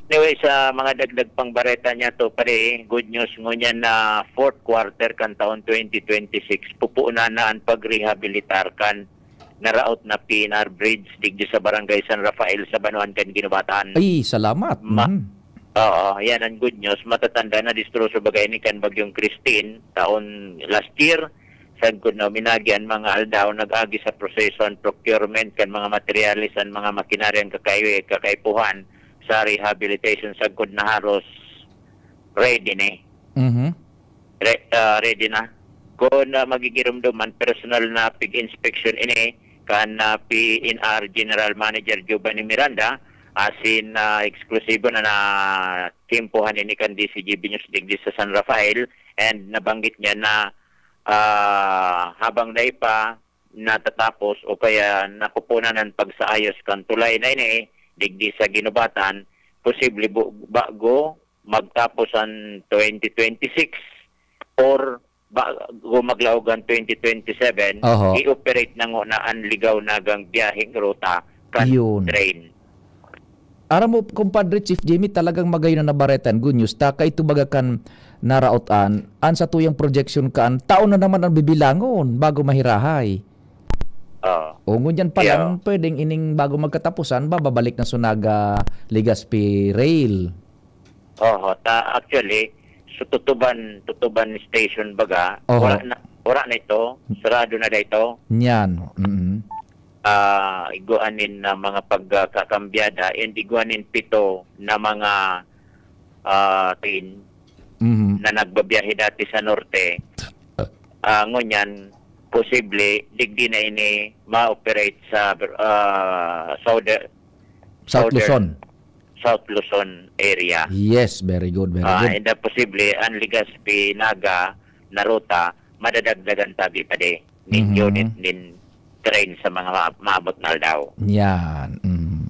Anyway, sa mga dagdag pang bareta niya to, pare, good news ngunyan na fourth quarter kan taon twenty twenty-six, pupunan na an pagrehabilitar kan naraot na P N R bridge digdi sa Barangay San Rafael sa Banwaan kan Guinobatan. Ay, salamat. Ma-, Mhm. Oo, yan ang good news. Matatanda na distroso baga ini kan Bagyong Christine, taon last year. Sagkod na uminagi an mga aldaw, nag-agi sa proseso an procurement kan mga materyales, an mga makinarya, an kakaiwi, kakaipuhan sa rehabilitation. Sagkod na haros ready ni. Mhm. Re-, ah, ready na. Kun, ah, magigiromdom man, personal na pig-inspection ini kan, ah, P N R General Manager Giovanni Miranda, asin, ah, eksklusibo na natimpuhan ini kan D C G B News digdi sa San Rafael, and nabanggit niya na, ah, habang dai pa natatapos o kaya napupunan an pagsaayos kan tulay na ini digdi sa Guinobatan, posible bu-, bago magtapos an twenty twenty-six or bago maglaog an twenty twenty-seven, Oho. i-operate na ngona an ligaw na gang biyaheng ruta kan Yun. train. Aram mo, Compadre Chief Jimmy, talagang magayon na nabaretan. Good news. Ta, kaito baga kan naraotan, an satuyang projection kan, taon na naman ang bibilangon bago mahirahay. Oo. O, ngunyan pa Yeah. lang, pwedeng ining bago magkatapusan, bababalik na sa Naga Legazpi Rail. Oho, ta-, actually, so Tutuban, Tutuban Station baga, Oho. wala na, wala na ito, sarado na da ito. Nyan, mm. Ah, igwa nin na mga pagkakambyada, and igwa nin pito na mga, ah, train Mhm. na nagbabiyahe dati sa norte. Ah, ngunyan, posible, digdi na ini ma-operate sa, ah, southern, South southern Luzon. South Luzon area. Yes, very good, very Ah, good. and, ah, posible, ang Legazpi, Naga na ruta, madadagdagan tabi pa di nin Mhm. unit nin train sa mga ma-, maabot na aldaw. Yan, mm.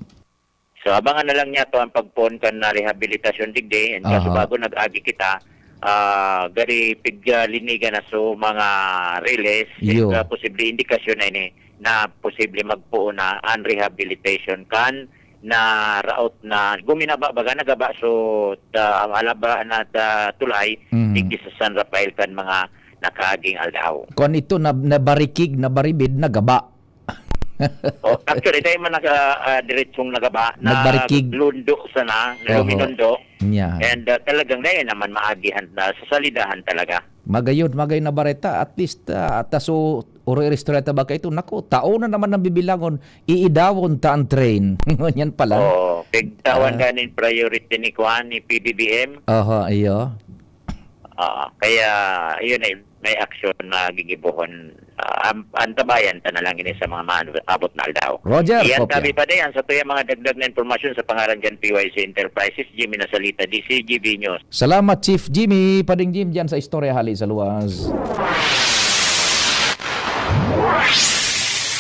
So, abangan na lang niya to ang pagpoon kan na rehabilitasyon digdi. And kaso Aha. bago nag-agi kita, ah, gari pig-, ah, linigan na so mga riles, Iyo. and, ah, posible indikasyon na ini na posible magpoon na ang rehabilitation kan na raot na guminaba baga nagaba so ta, alaba na ta tulay Mhm. digdi sa San Rafael kan mga nakaaging aldaw. Kung ito na, nabarikig, nabaribid, nagaba. Oh, actually, dahil man naka, ah, diretsong nagaba, Nagbarikig. naglundo sana, Oho. luminundo. Nya. And, ah, talagang dahil naman maagihan na sa salidahan talaga. Magayon, magayon na bareta. At least, ah, taso, oro iristorya ta ba kaito? Naku, taon na naman ang bibilangon, iidawon ta ang train. Ngunyan pa lang. Oo, pigtawan Ah. ganin priority ni Kuan, ni P B B M. Oho, iyo. Ah, kaya, yun ay, may aksyon na gigibohon. Ah, am-, antabayan ta na lang ini sa mga maabot na aldaw. Roger, Iyan kopya. tabi pa di, ang sa tuya mga dagdag na impormasyon sa pangaran kan P Y C Enterprises, Jimmy Nasalita, D C G B News. Salamat, Chief Jimmy. Pading Jim dyan sa Istorya Hali sa Luwas.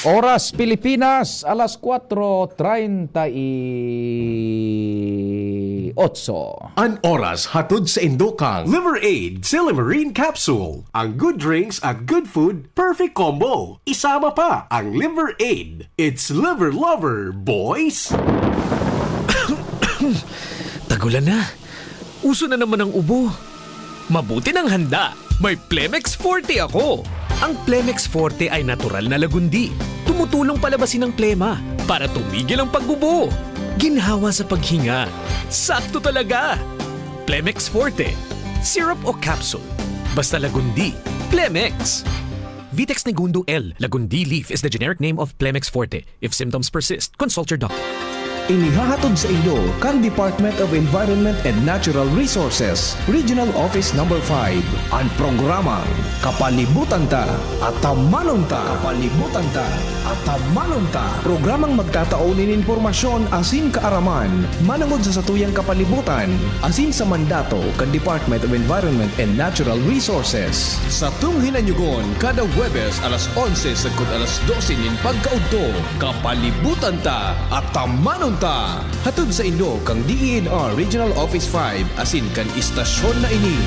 Oras Pilipinas, alas kwatro treinta y ocho. An oras hatod sa indo kang Liver Aid Silimarin Capsule. Ang good drinks at good food, perfect combo. Isama pa ang Liver Aid. It's Liver Lover, boys! Tagulan na. Uso na naman ang ubo. Mabuti nang handa. May Plemex Forte ako. Ang Plemex Forte ay natural na lagundi. Tumutulong palabasin ang plema para tumigil ang pag-ubo. Ginhawa sa paghinga. Sakto talaga. Plemex Forte. Syrup o capsule. Basta lagundi. Plemex. Vitex Negundo L. Lagundi leaf is the generic name of Plemex Forte. If symptoms persist, consult your doctor. Inihahatod saindo kan Department of Environment and Natural Resources, Regional Office Number five, an programang Kapalibutan Ta, Atamanon Ta. Kapalibutan Ta, Atamanon Ta. Programang magtatao nin impormasyon asin kaaraman manongod sa satuyang kapalibutan asin sa mandato kan Department of Environment and Natural Resources. Satong hinanyugon kada Huwebes alas onse sagkod alas dose nin pagkaudto. Kapalibutan Ta, Atamanon Ta! Hatod saindo kan D E N R Regional Office five asin kan istasyon na ini.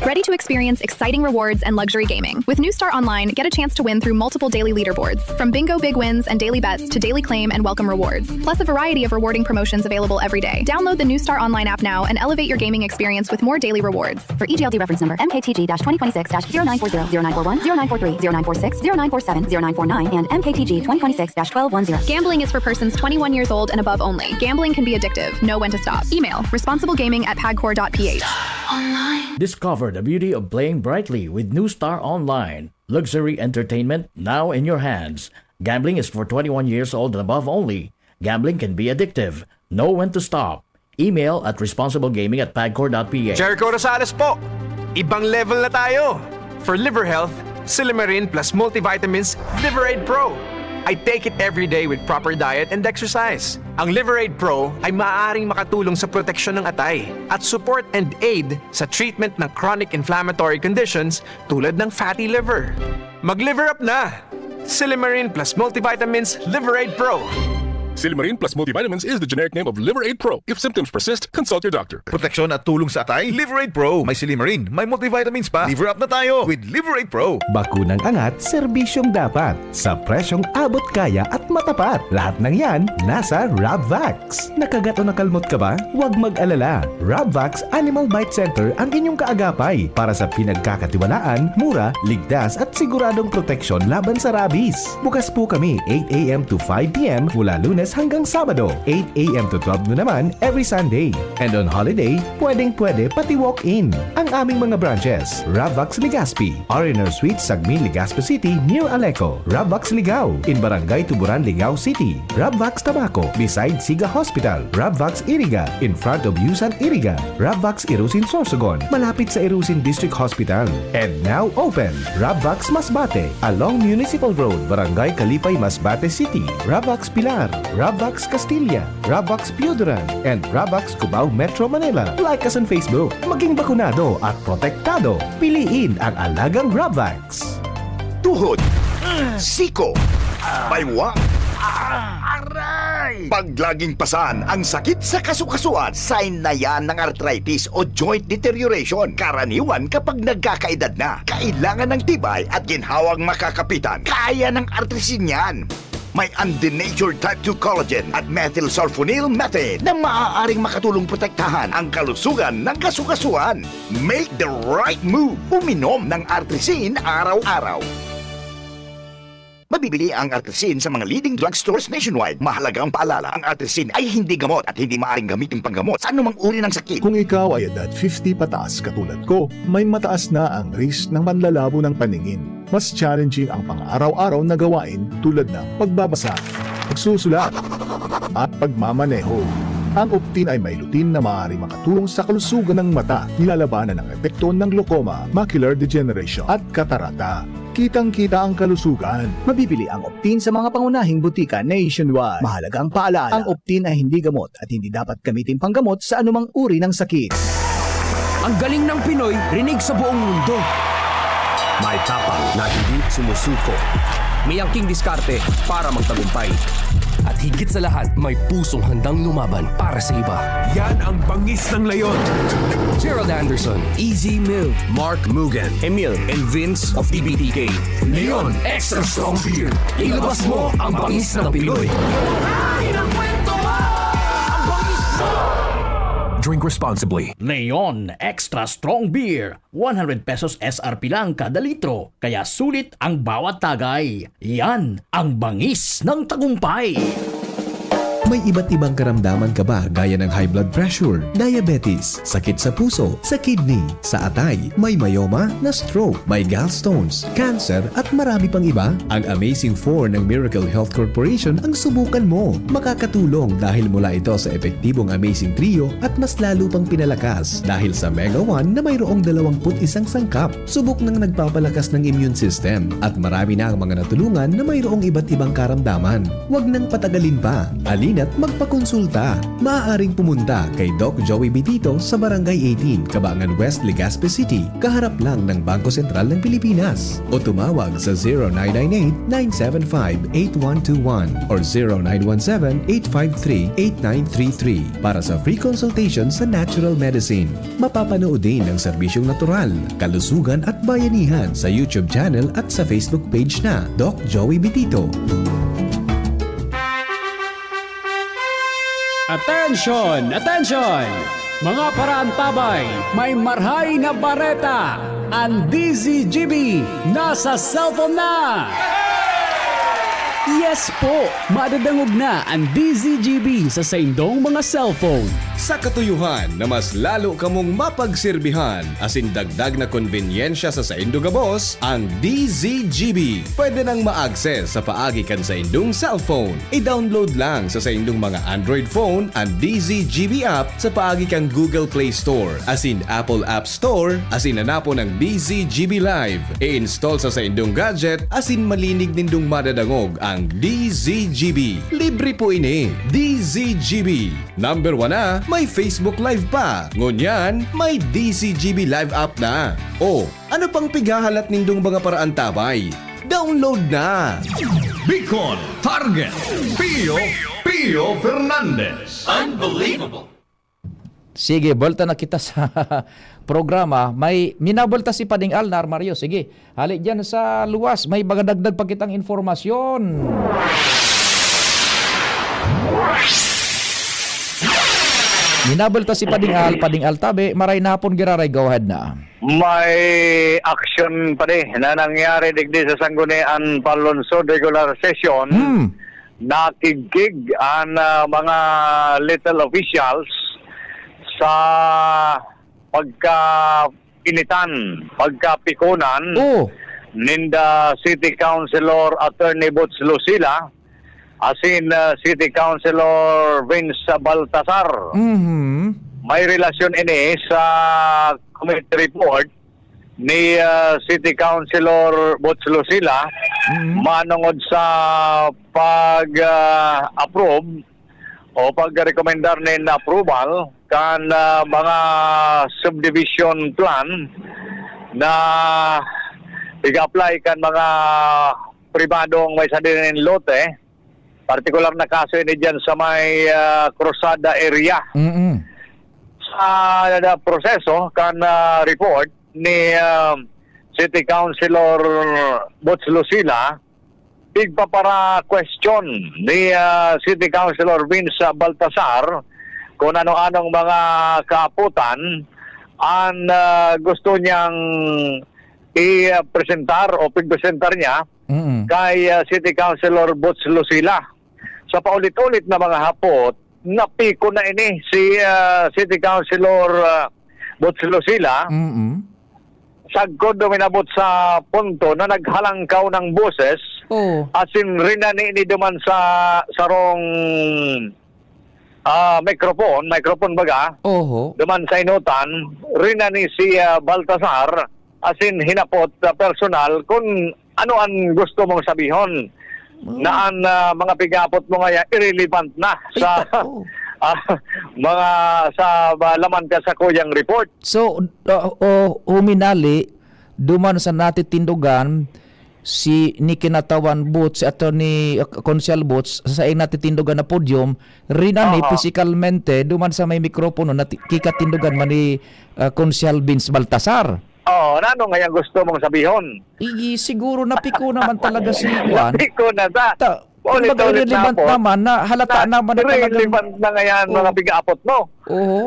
Ready to experience exciting rewards and luxury gaming? With New Star Online, get a chance to win through multiple daily leaderboards, from bingo big wins and daily bets to daily claim and welcome rewards, plus a variety of rewarding promotions available every day. Download the New Star Online app now and elevate your gaming experience with more daily rewards. For E G L D reference number, M K T G twenty twenty-six dash zero nine four zero, zero nine four one, zero nine four three, zero nine four six, zero nine four seven, zero nine four nine, and M K T G twenty twenty-six dash twelve one zero. Gambling is for persons twenty-one years old and above only. Gambling can be addictive. Know when to stop. Email responsiblegaming at pagcor dot p h. Discover the beauty of playing brightly with New Star Online. Luxury entertainment now in your hands. Gambling is for twenty-one years old and above only. Gambling can be addictive. Know when to stop. Email at responsiblegaming at pagcor dot p h. Jericho Rosales po! Ibang level na tayo! For liver health, Silimarin plus multivitamins Liver Aid Pro. I take it every day with proper diet and exercise. Ang Liver Aid Pro ay maaaring makatulong sa proteksyon ng atay at support and aid sa treatment ng chronic inflammatory conditions tulad ng fatty liver. Mag-liver up na! Silimarin plus multivitamins Liver Aid Pro. Silimarin plus multivitamins is the generic name of Liver Aid Pro. If symptoms persist, consult your doctor. Proteksyon at tulong sa atay, Liver Aid Pro. May silimarin, may multivitamins pa. Liver up na tayo with Liver Aid Pro. Bakunang angat, serbisyong dapat, sa presyong abot kaya at matapat. Lahat ng yan, nasa Rabvax. Nakagat o nakalmot ka ba? Huwag mag-alala. Rabvax Animal Bite Center ang inyong kaagapay para sa pinagkakatiwalaan, mura, ligtas at siguradong proteksyon laban sa rabies. Bukas po kami eight a.m. to five p.m. mula Lunes hanggang Sabado, eight a.m. to twelve noon naman every Sunday. And on holiday, pwedeng-pwede pati walk-in. Ang aming mga branches, Ravvax Legazpi, R and R Suite, Sagmin, Legazpi City, near Aleco. Ravvax Ligao, in Barangay Tuburan, Ligao City. Ravvax Tabaco, beside Siga Hospital. Ravvax Iriga, in front of Yusan Iriga. Ravvax Irusin, Sorsogon, malapit sa Irusin District Hospital. And now open, Ravvax Masbate, along Municipal Road, Barangay Kalipay, Masbate City. Ravvax Pilar, Ravvax Castilla, Ravvax Pioduran, and Ravvax Cubao, Metro Manila. Like us on Facebook. Maging bakunado at protektado. Piliin ang alagang Ravvax. Tuhod, siko, baywang, aray! Pag laging pasan ang sakit sa kasukasuan, sign na yan ng arthritis o joint deterioration. Karaniwan kapag nagkakaedad na, kailangan ng tibay at ginhawang makakapitan. Kaya ng artrisin yan. May undenatured type two collagen at methylsulfonyl methane na maaaring makatulong protektahan ang kalusugan ng kasukasuan. Make the right move. Uminom ng Artrisin araw-araw. Mabibili ang Artrisin sa mga leading drugstores nationwide. Mahalagang paalala, ang Artrisin ay hindi gamot at hindi maaaring gamitin panggamot sa anumang uri ng sakit. Kung ikaw ay edad fifty pataas katulad ko, may mataas na ang risk ng panlalabo ng paningin. Mas challenging ang pang-araw-araw na gawain tulad ng pagbabasa, pagsusulat, at pagmamaneho. Ang Optin ay may lutein na maaaring makatulong sa kalusugan ng mata, nilalabanan ang epekto ng glaucoma, macular degeneration, at katarata. Kitang-kita ang kalusugan. Mabibili ang Optin sa mga pangunahing butika nationwide. Mahalagang paalala, ang Optin ay hindi gamot at hindi dapat gamitin panggamot sa anumang uri ng sakit. Ang galing ng Pinoy, rinig sa buong mundo. May tapang na hindi sumusuko. May angking diskarte para magtagumpay. At higit sa lahat, may pusong handang lumaban para sa iba. Yan ang bangis ng leon. Gerald Anderson, Easy Mill, Mark Mugen, Emil, and Vince of T B T K. Leon Extra Strong Beer. Ilabas mo ang bangis ng Pinoy. Drink responsibly. Leon Extra Strong Beer, one hundred pesos S R P lang kada litro, kaya sulit ang bawat tagay. Yan ang bangis ng tagumpay. May iba't ibang karamdaman ka ba, gaya ng high blood pressure, diabetes, sakit sa puso, sa kidney, sa atay, may myoma, na-stroke, may gallstones, cancer, at marami pang iba? Ang Amazing Four ng Miracle Health Corporation ang subukan mo. Makakatulong dahil mula ito sa epektibong Amazing Trio at mas lalo pang pinalakas dahil sa Mega One na mayroong dalawang put isang sangkap. Subok nang nagpapalakas ng immune system at marami na ang mga natulungan na mayroong iba't ibang karamdaman. Huwag nang patagalin pa. Halina't magpakonsulta. Maaaring pumunta kay Doc Joey Bitito sa Barangay eighteen, Cabangan West, Legazpi City, kaharap lang ng Bangko Sentral ng Pilipinas. O tumawag sa zero nine nine eight, nine seven five, eight one two one or zero nine one seven, eight five three, eight nine three three para sa free consultation sa natural medicine. Mapapanood din ang serbisyong natural, kalusugan at bayanihan sa YouTube channel at sa Facebook page na Doc Joey Bitito. Attention! Attention! Mga paraantabay, may marhay na bareta! Ang D Z G B nasa cellphone na! Yes po! Madadangog na ang D Z G B sa saindong mga cellphone. Sa katuyuhan na mas lalo kamong mapagsirbihan asin dagdag na konbenyensya sa saindo gabos, ang D Z G B pwede nang ma-access sa paagi kan saindong cellphone. I-download lang sa saindong mga Android phone ang D Z G B app sa paagi kan Google Play Store asin Apple App Store asin hanapon ang D Z G B Live. I-install sa saindong gadget asin malinig nindong madadangog ang D Z G B. Libre po ini. D Z G B. Number one na, may Facebook Live pa. Ngunyan, may D Z G B Live app na. O, ano pang pighahalat nindong mga paraantabay? Download na! Bicol Target, Pio, Pio Fernandez. Unbelievable! Sige, buelta na kita sa programa. May minabulta si Pading Al na armaryo. Sige, hali dyan sa luwas. May mga dagdag pa kitang informasyon. Minabulta si Pading Al, Pading Al tabi, maray na hapon giraray, go ahead na. May action pa di na nangyari digdi sa Sangguniang Panlungsod Regular Session. Hmm. Nakigkig an, ah, mga little officials sa pagkainitan, pagkapikonan Oh. ninda City Councilor Attorney Boots Lucila asin, ah, City Councilor Vince Baltasar. Mhm. May relasyon ini sa committee report ni, ah, City Councilor Boots Lucila Mhm. manongod sa pag, ah, approve o pag-rekomendar nin approval kan, ah, mga subdivision plan na pig-apply kan mga pribadong may sadiri nin lote. Partikular na kaso ini diyan sa may, ah, Cruzada area. Mm-mm. Sa, ah, proseso kan, ah, report ni, ah, City Councilor Boots Lucila, igpapara-question ni, ah, City Councilor Vince Baltasar kung ano-anong mga kaaputan ang, ah, gusto niyang i-presentar o pigpresentar niya Mm. kay, ah, City Councilor Boots Lucila. Sa paulit-ulit na mga hapot, napiko na ini si, ah, City Councilor, ah, Boots Lucila. Mm. Sagkod uminabot sa punto na naghalangkaw ng boses, Oo. asin rinani ni duman sa sarong, ah, microphone, microphone baga, Oho. duman sa inutan, rinani si, ah, Baltasar, asin hinapot, ah, personal kun ano an gusto mong sabihon Oh. na an, ah, mga pig-aapot mo ngaya irrelevant na Ay, sa, tako. ah, mga sa, ah, laman ka sa kuyang report. So, ah, o, huminali, duman sa natitindogan, si ni kinatawan Boots, si Attorney, uh, Konsehal Boots, sa saiyang natitindogan na podium, rinani Aha. pisikalmente, duman sa may mikropono na ti-, kikatindogan man ni, uh, Konsehal Vince Baltasar. Oo, nano nga yang gusto mong sabihon? I-, i-, siguro napiko naman talaga si Juan. Napiko na sa Ta-, kumbaga, ulit-ulit na irrelevant po. naman na halata Na naman na talagang irrelevant na ngayon mga Oo. pig-aapot mo. Oo.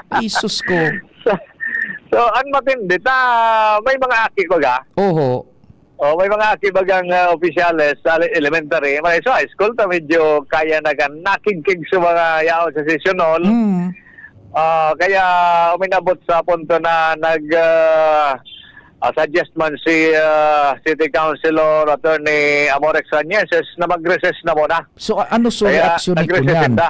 Ay, sus ko. So, so, ang matindi, ta, may mga aki ko ga. Oho. Oh, may mga aki bagang, ah, opisyales sa ele-, elementary, may sa high school ta medyo kaya na kan nakigkig sa mga yaon sa session hall. Mm. Ah, kaya uminabot sa punto na nag, ah, ah, suggest man si, ah, City Councilor Attorney Amorex Rañeses na mag-recess na muna. So, a-, ano so Kaya reaksyon ni nag-recess Kunyan? sinda.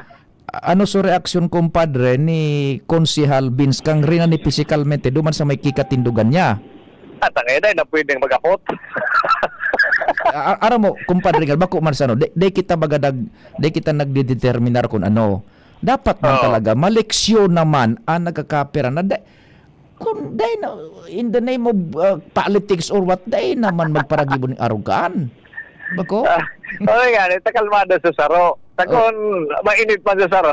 Ano so reaksyon, kumpadre, ni Konsehal Vince Cangrena ni pisikalmente duman sa may kikatindugan niya? At ang ina na pwedeng mag-apot. A-, a-, aram mo, kumpadre, ngal, bako man sa ano, di, di kita magadag, di kita nagdedeterminar kung ano. Dapat man Oo. talaga, maleksyon naman ang nagkakapera na di, kung dai na, in the name of, uh, politics or what, dai naman magparagibo ning arugan. Bako? Ah, oo nga, eh, ta kalmado sa saro. Takon, mainit pa sa saro.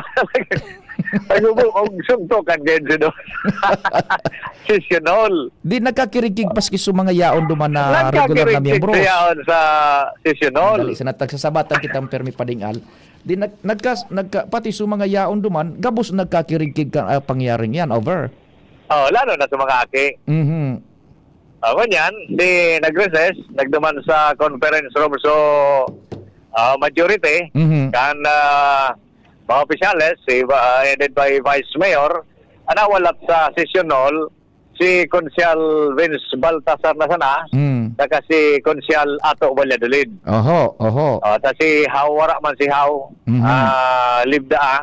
Pag-ubo, og suntukan kayo sa doon. Session hall. Di nagkakirigkig paski sa mga yaon duman na regular na Nagkakirigkig miyembros. sa yaon sa session hall. Dali, sa natagsasabatan kitang permi padingal. Di nag-, nagkas-, nagka-, pati sa mga yaon duman, gabos nagkakirigkig ka, ah, pangyaring yan, over. Oh, lalo na sa mga aki. Mhm. Ah, ngunyan, di nag-recess, nagduman sa conference room. So, ah, majority, Mhm. kan, ah, mga opisyales, si, ah, headed by Vice Mayor, ang nawalat sa session hall, si Konsehal Vince Baltasar na sana, Mm. saka si Konsehal Ato Valladolid. Oho, oho. Ah, ta si Hao, wara man si Hao, Mhm. ah, libda, ah.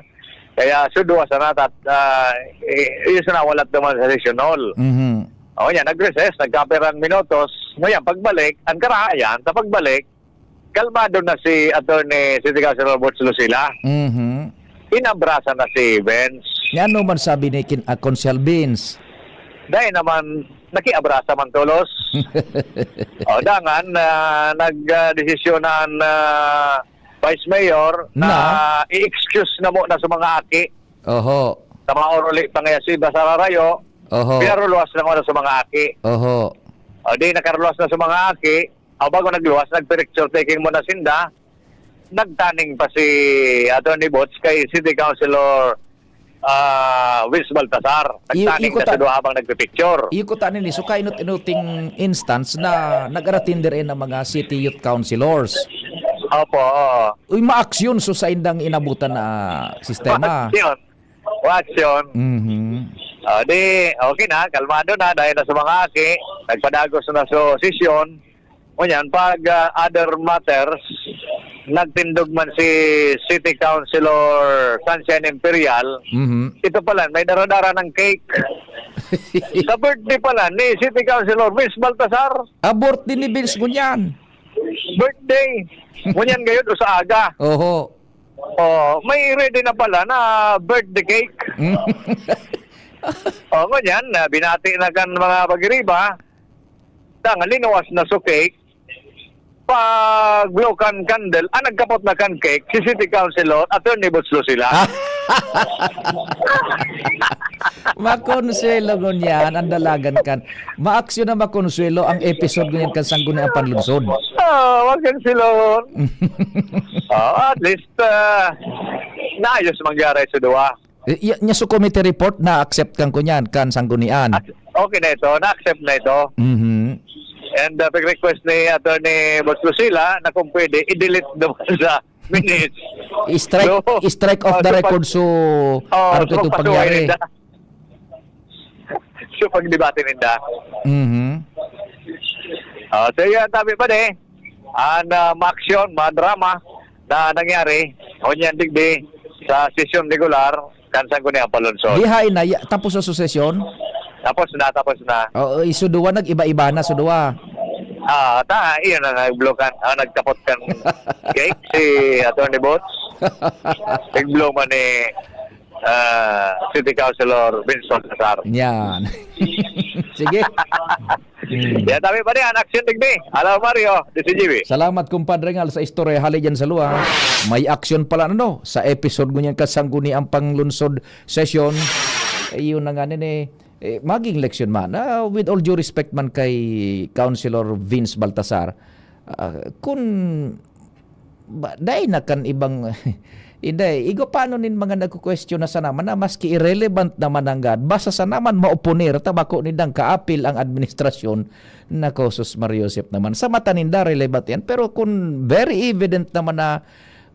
Kaya sudwa sana, tat-, ah, eh, yun sana, walat duman sa session hall. Mhm. O, yan, nag-recess, nagkapirang minutos. Ngayon, pagbalik, ang karahayan, sa pagbalik, kalmado na si Attorney City Councilor Boots Lucila. Mhm. Inabrasa na si Vince. Nga ano man sabi ni Kin-, ah, Konsehal Vince? Dahil naman, nakiabrasa man tolos. O, dangan, ah, nag, ah, desisyon na ang, ah, Vice Mayor na Na? i-excuse na muna sa mga aki. Oho. Sa mga oruli pa ngaya si Basararayo, Oho. pinaruluwas na muna sa mga aki. Oho. O, di nakaruluwas na sa mga aki, o, bago nagluwas, nag-picture taking muna sinda. Nagtaning pa si Attorney Boots kay City Councilor, ah, Vince Baltasar. I-, Nagtaning iko na ta-, sa duha habang nagpipicture. iko ta nini, so kainot-inoting instance na nag-aratindi rin ang mga city youth councilors. Opo, oo. Uy, maaksyon so sa indang inabutan na sistema. Maaksyon. Maaksyon. Mhm. Ah, di, okay na, kalmado na, dahil na sa mga aki, nagpadagos na sa sesyon. Ngunyan, pag, ah, other matters, nagtindog man si City Councilor Sunshine Imperial, Mhm. ito pala, may dara-dara ng cake. Sa birthday pala ni City Councilor Vince Baltasar. Ah, birthday ni Vince ngunyan. Birthday. Ngunyan ngayon o sa aga. Oho. Oh, may ready na pala na birthday cake. Mm. Oh, ngunyan, na binati na kan mga pagiriba, tang linuwas na so cake, pag blow kan candle, ah, nagkapot na kan cake, si City Councilor, Attorney Boots Lucila. Makonsuelo ngunyan, ang dalagan kan. Maaksyon na makonsuelo ang episode ngunyan kan Sangguniang Panlungsod. Ah, wag kang silon. Ah, at least, ah, naayos mangyari sa duwa. Y-, y-, nya sa committee report, na-accept kan kunyan, kan Sanggunian. Ac-, okay na ito, na-accept na ito. Mhm. And, ah, pag-request ni Attorney Boots Lucila na kung pwede, i-delete naman sa minutes. I-strike, So, i-strike off oh, the so pag-, record, so, oh, ano so ito pagpasuway pangyari? Ninda. So, pagdebate ninda. Mhm. Oh, so, yan, tabi pa di. Ang, ah, maaksyon, madrama na nangyari, ngunyan digdi sa sesyon regular, kan Sangguniang Panlungsod. Di hain na, ya-, tapos sa sesyon? Tapos na, tapos na. Oo, isuduwa, nag-iba-iba na, suduwa. Ah, ta, iyon ang nag-blow kan, ah, nagkapot kan cake, si Attorney Boots. Nag-blow man ni, ah, City Councilor Vince Baltasar. Yan. Sige. Hmm. Yan, tabi pa rin, ang aksyon digdi. Hello, Mario, D C G B. Salamat, kumpadre, ngal sa istorya hali dyan sa luwa. May aksyon pala, ano, sa episode ngunyan kan Sangguniang Panlungsod session. Eh, yun na nga, nene. Eh, maging leksyon man. Ah, with all due respect man kay Councilor Vince Baltasar, ah, kun ba, dai na kan ibang, Inday, igwa pa ano nin mga nagkukwestiyon na sana man na maski irrelevant naman nanggad, basta sana man maoponer ta bako nindang kaapil ang administrasyon. Nako, sus, Mario Joseph naman. Sa mata ninda, relevant yan. Pero kung very evident naman na,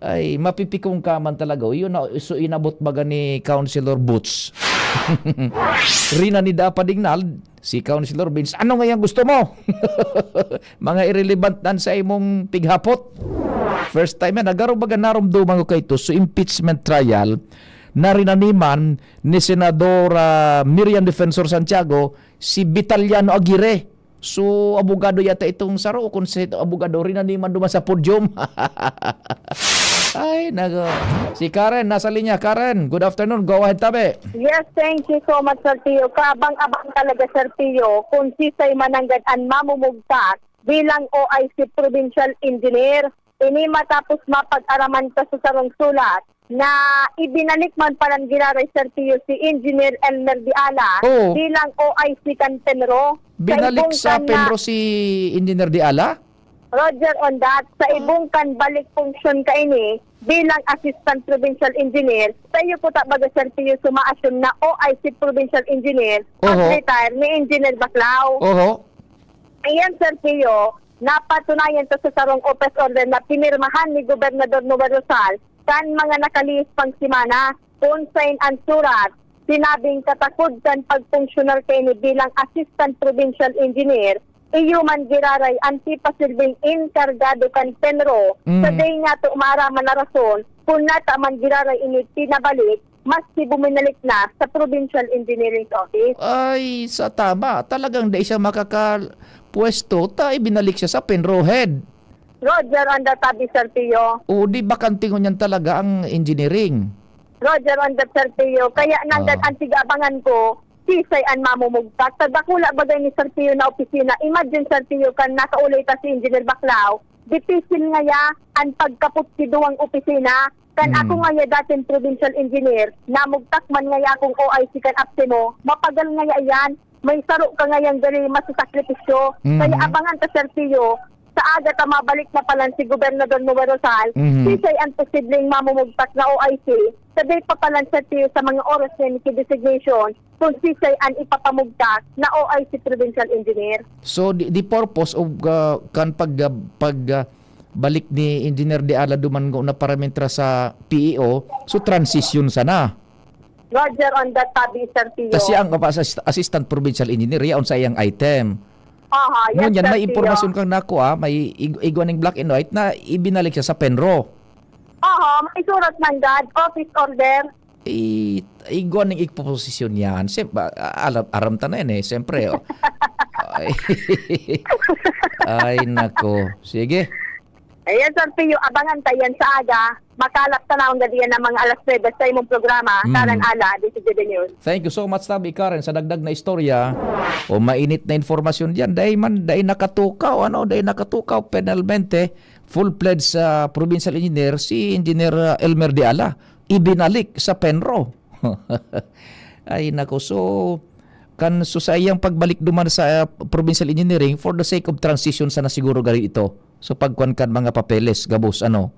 ay, mapipikong ka man talaga. O, yun na, so inabot baga ni Councilor Boots. Rinanida pa dingnal, si Councilor Vince, "Ano nga yan gusto mo?" Mga irrelevant nan sa imong pighapot. First time yan. Nagaro baga narumduman ko kay ito, so impeachment trial, na rinaniman ni Senadora Miriam Defensor Santiago, si Vitaliano Aguirre. So, abogado yata itong saro o kung si abogado rin na di man duman sa podium. Ay, nako. Si Karen, nasa linya. Karen, good afternoon. Go ahead, tabi. Yes, thank you so much, Sir Tio. Kaabang-abang talaga, Sir Tio, kung sisay mananggad an mamumugtak bilang O I C Provincial Engineer. Ini matapos mapag-araman ta sa sarong sulat na ibinalik man palan giraray, Sir Tio, si Engineer Elmer Diala Oo. bilang O I C kan Penro. Binalik Kaibong sa kan na Penro si Engineer Diala? Roger on that, sa ibong kan balik function kaini bilang Assistant Provincial Engineer, saiyo po ta baga, Sir Tio, suma-assume na O I C Provincial Engineer, Oho. pag-retire ni Engineer Baclao. Oho. Ayan, Sir Tio, napatunayan ta sa sarong office order na pinirmahan ni Gobernador Noel Rosal kan mga nakalihis pang semana, kun sain an surat, sinabing katakod kan pagfunksyonal kaini bilang Assistant Provincial Engineer, iyo man giraray an tipasilbing enkargado kan Penro, Mm. sa dai niyato maaraman na rason kun nata man giraray ini pinabalik, maski buminalik na sa Provincial Engineering Office. Ay, sa tama, talagang dai siya makakapwesto, ta ibinalik siya sa Penro Head. Roger on the tabi, Sir Tio. O, di bakante ngunyan talaga ang engineering? Roger on that, Sir Tio. Kaya nanggad Oo. ang tig-abangan ko, sisay an mamumugtak. Sa dakula bagay ni Sir Tio na opisina, imagine, Sir Tio, kan nakaulay ta si Engineer Baclao, dipisil ngaya an pagkapot si duwang opisina. Kan Mm. ako ngaya dating provincial engineer, namugtak man ngaya akong O I C kan APSEMO, mapagal ngaya iyan, may saro ka ngayang dali masasakripisyo. Mm. Kaya abangan ta, Sir Tio, sa aga ta mabalik na palan si Gobernador Noel Rosal, Mhm. sisay an posibleng mamumugtak na O I C, sa dai pa palan, Sir Tio, sa mga oras na ini ki designation, kung sisay an ipapamugtak na O I C provincial engineer. So, the, the purpose of, uh, kan pag, uh, pag, uh, balik ni Engineer Diala duman ngona para mintra sa P E O, so transition sana. Roger on that, tabi, Sir Tio. Kasi ang apa, assist-, Assistant Provincial Engineer, yaon sa iyang item. Aha, yes, Ngunyan, Sir may Tio. impormasyon kang nakuha, may ig-, igwa ning black and white na ibinalik siya sa Penro. Aha, may surat nanggad, office order. I-, igwa ning igpoposisyon yan. Siyem-, ba, alam, aram ta na yan eh, siyempre, oh. Ay. Ay, nako. Sige. Ayan, Sir Tio, abangan ta yan sa aga. Makalap ta na ang gabi yan ng mga alas nuebe sa imong programa, Mm. Karan Ala, D C G B News. Thank you so much, Tabi Karen, sa dagdag na istorya o mainit na informasyon diyan. Dahil man, dahil nakatukaw, ano, dahil nakatukaw, penalmente, full-fledged sa provincial engineer, si Engineer, uh, Elmer Diala, ibinalik sa Penro. Ay, nako. So, kan, so sa iyang pagbalik duman sa, uh, provincial engineering, for the sake of transition sana siguro gari ito. So, pagkuan kan mga papeles, gabos, ano.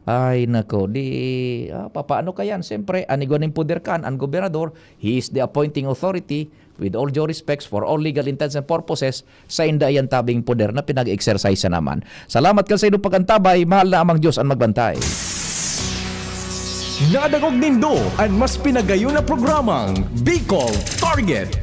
Ay, nako. Di, ah, papaano ka yan? Siyempre, an igwa ning poder kan, an gobernador, he is the appointing authority. With all due respects, for all legal intents and purposes, sainda iyan tabing poder na pinag-exercise naman. Salamat kan sa inyong pag-antabay. Mahal na Amang Diyos an magbantay. Nadangog nindo an mas pinagayon na programang Bicol Target.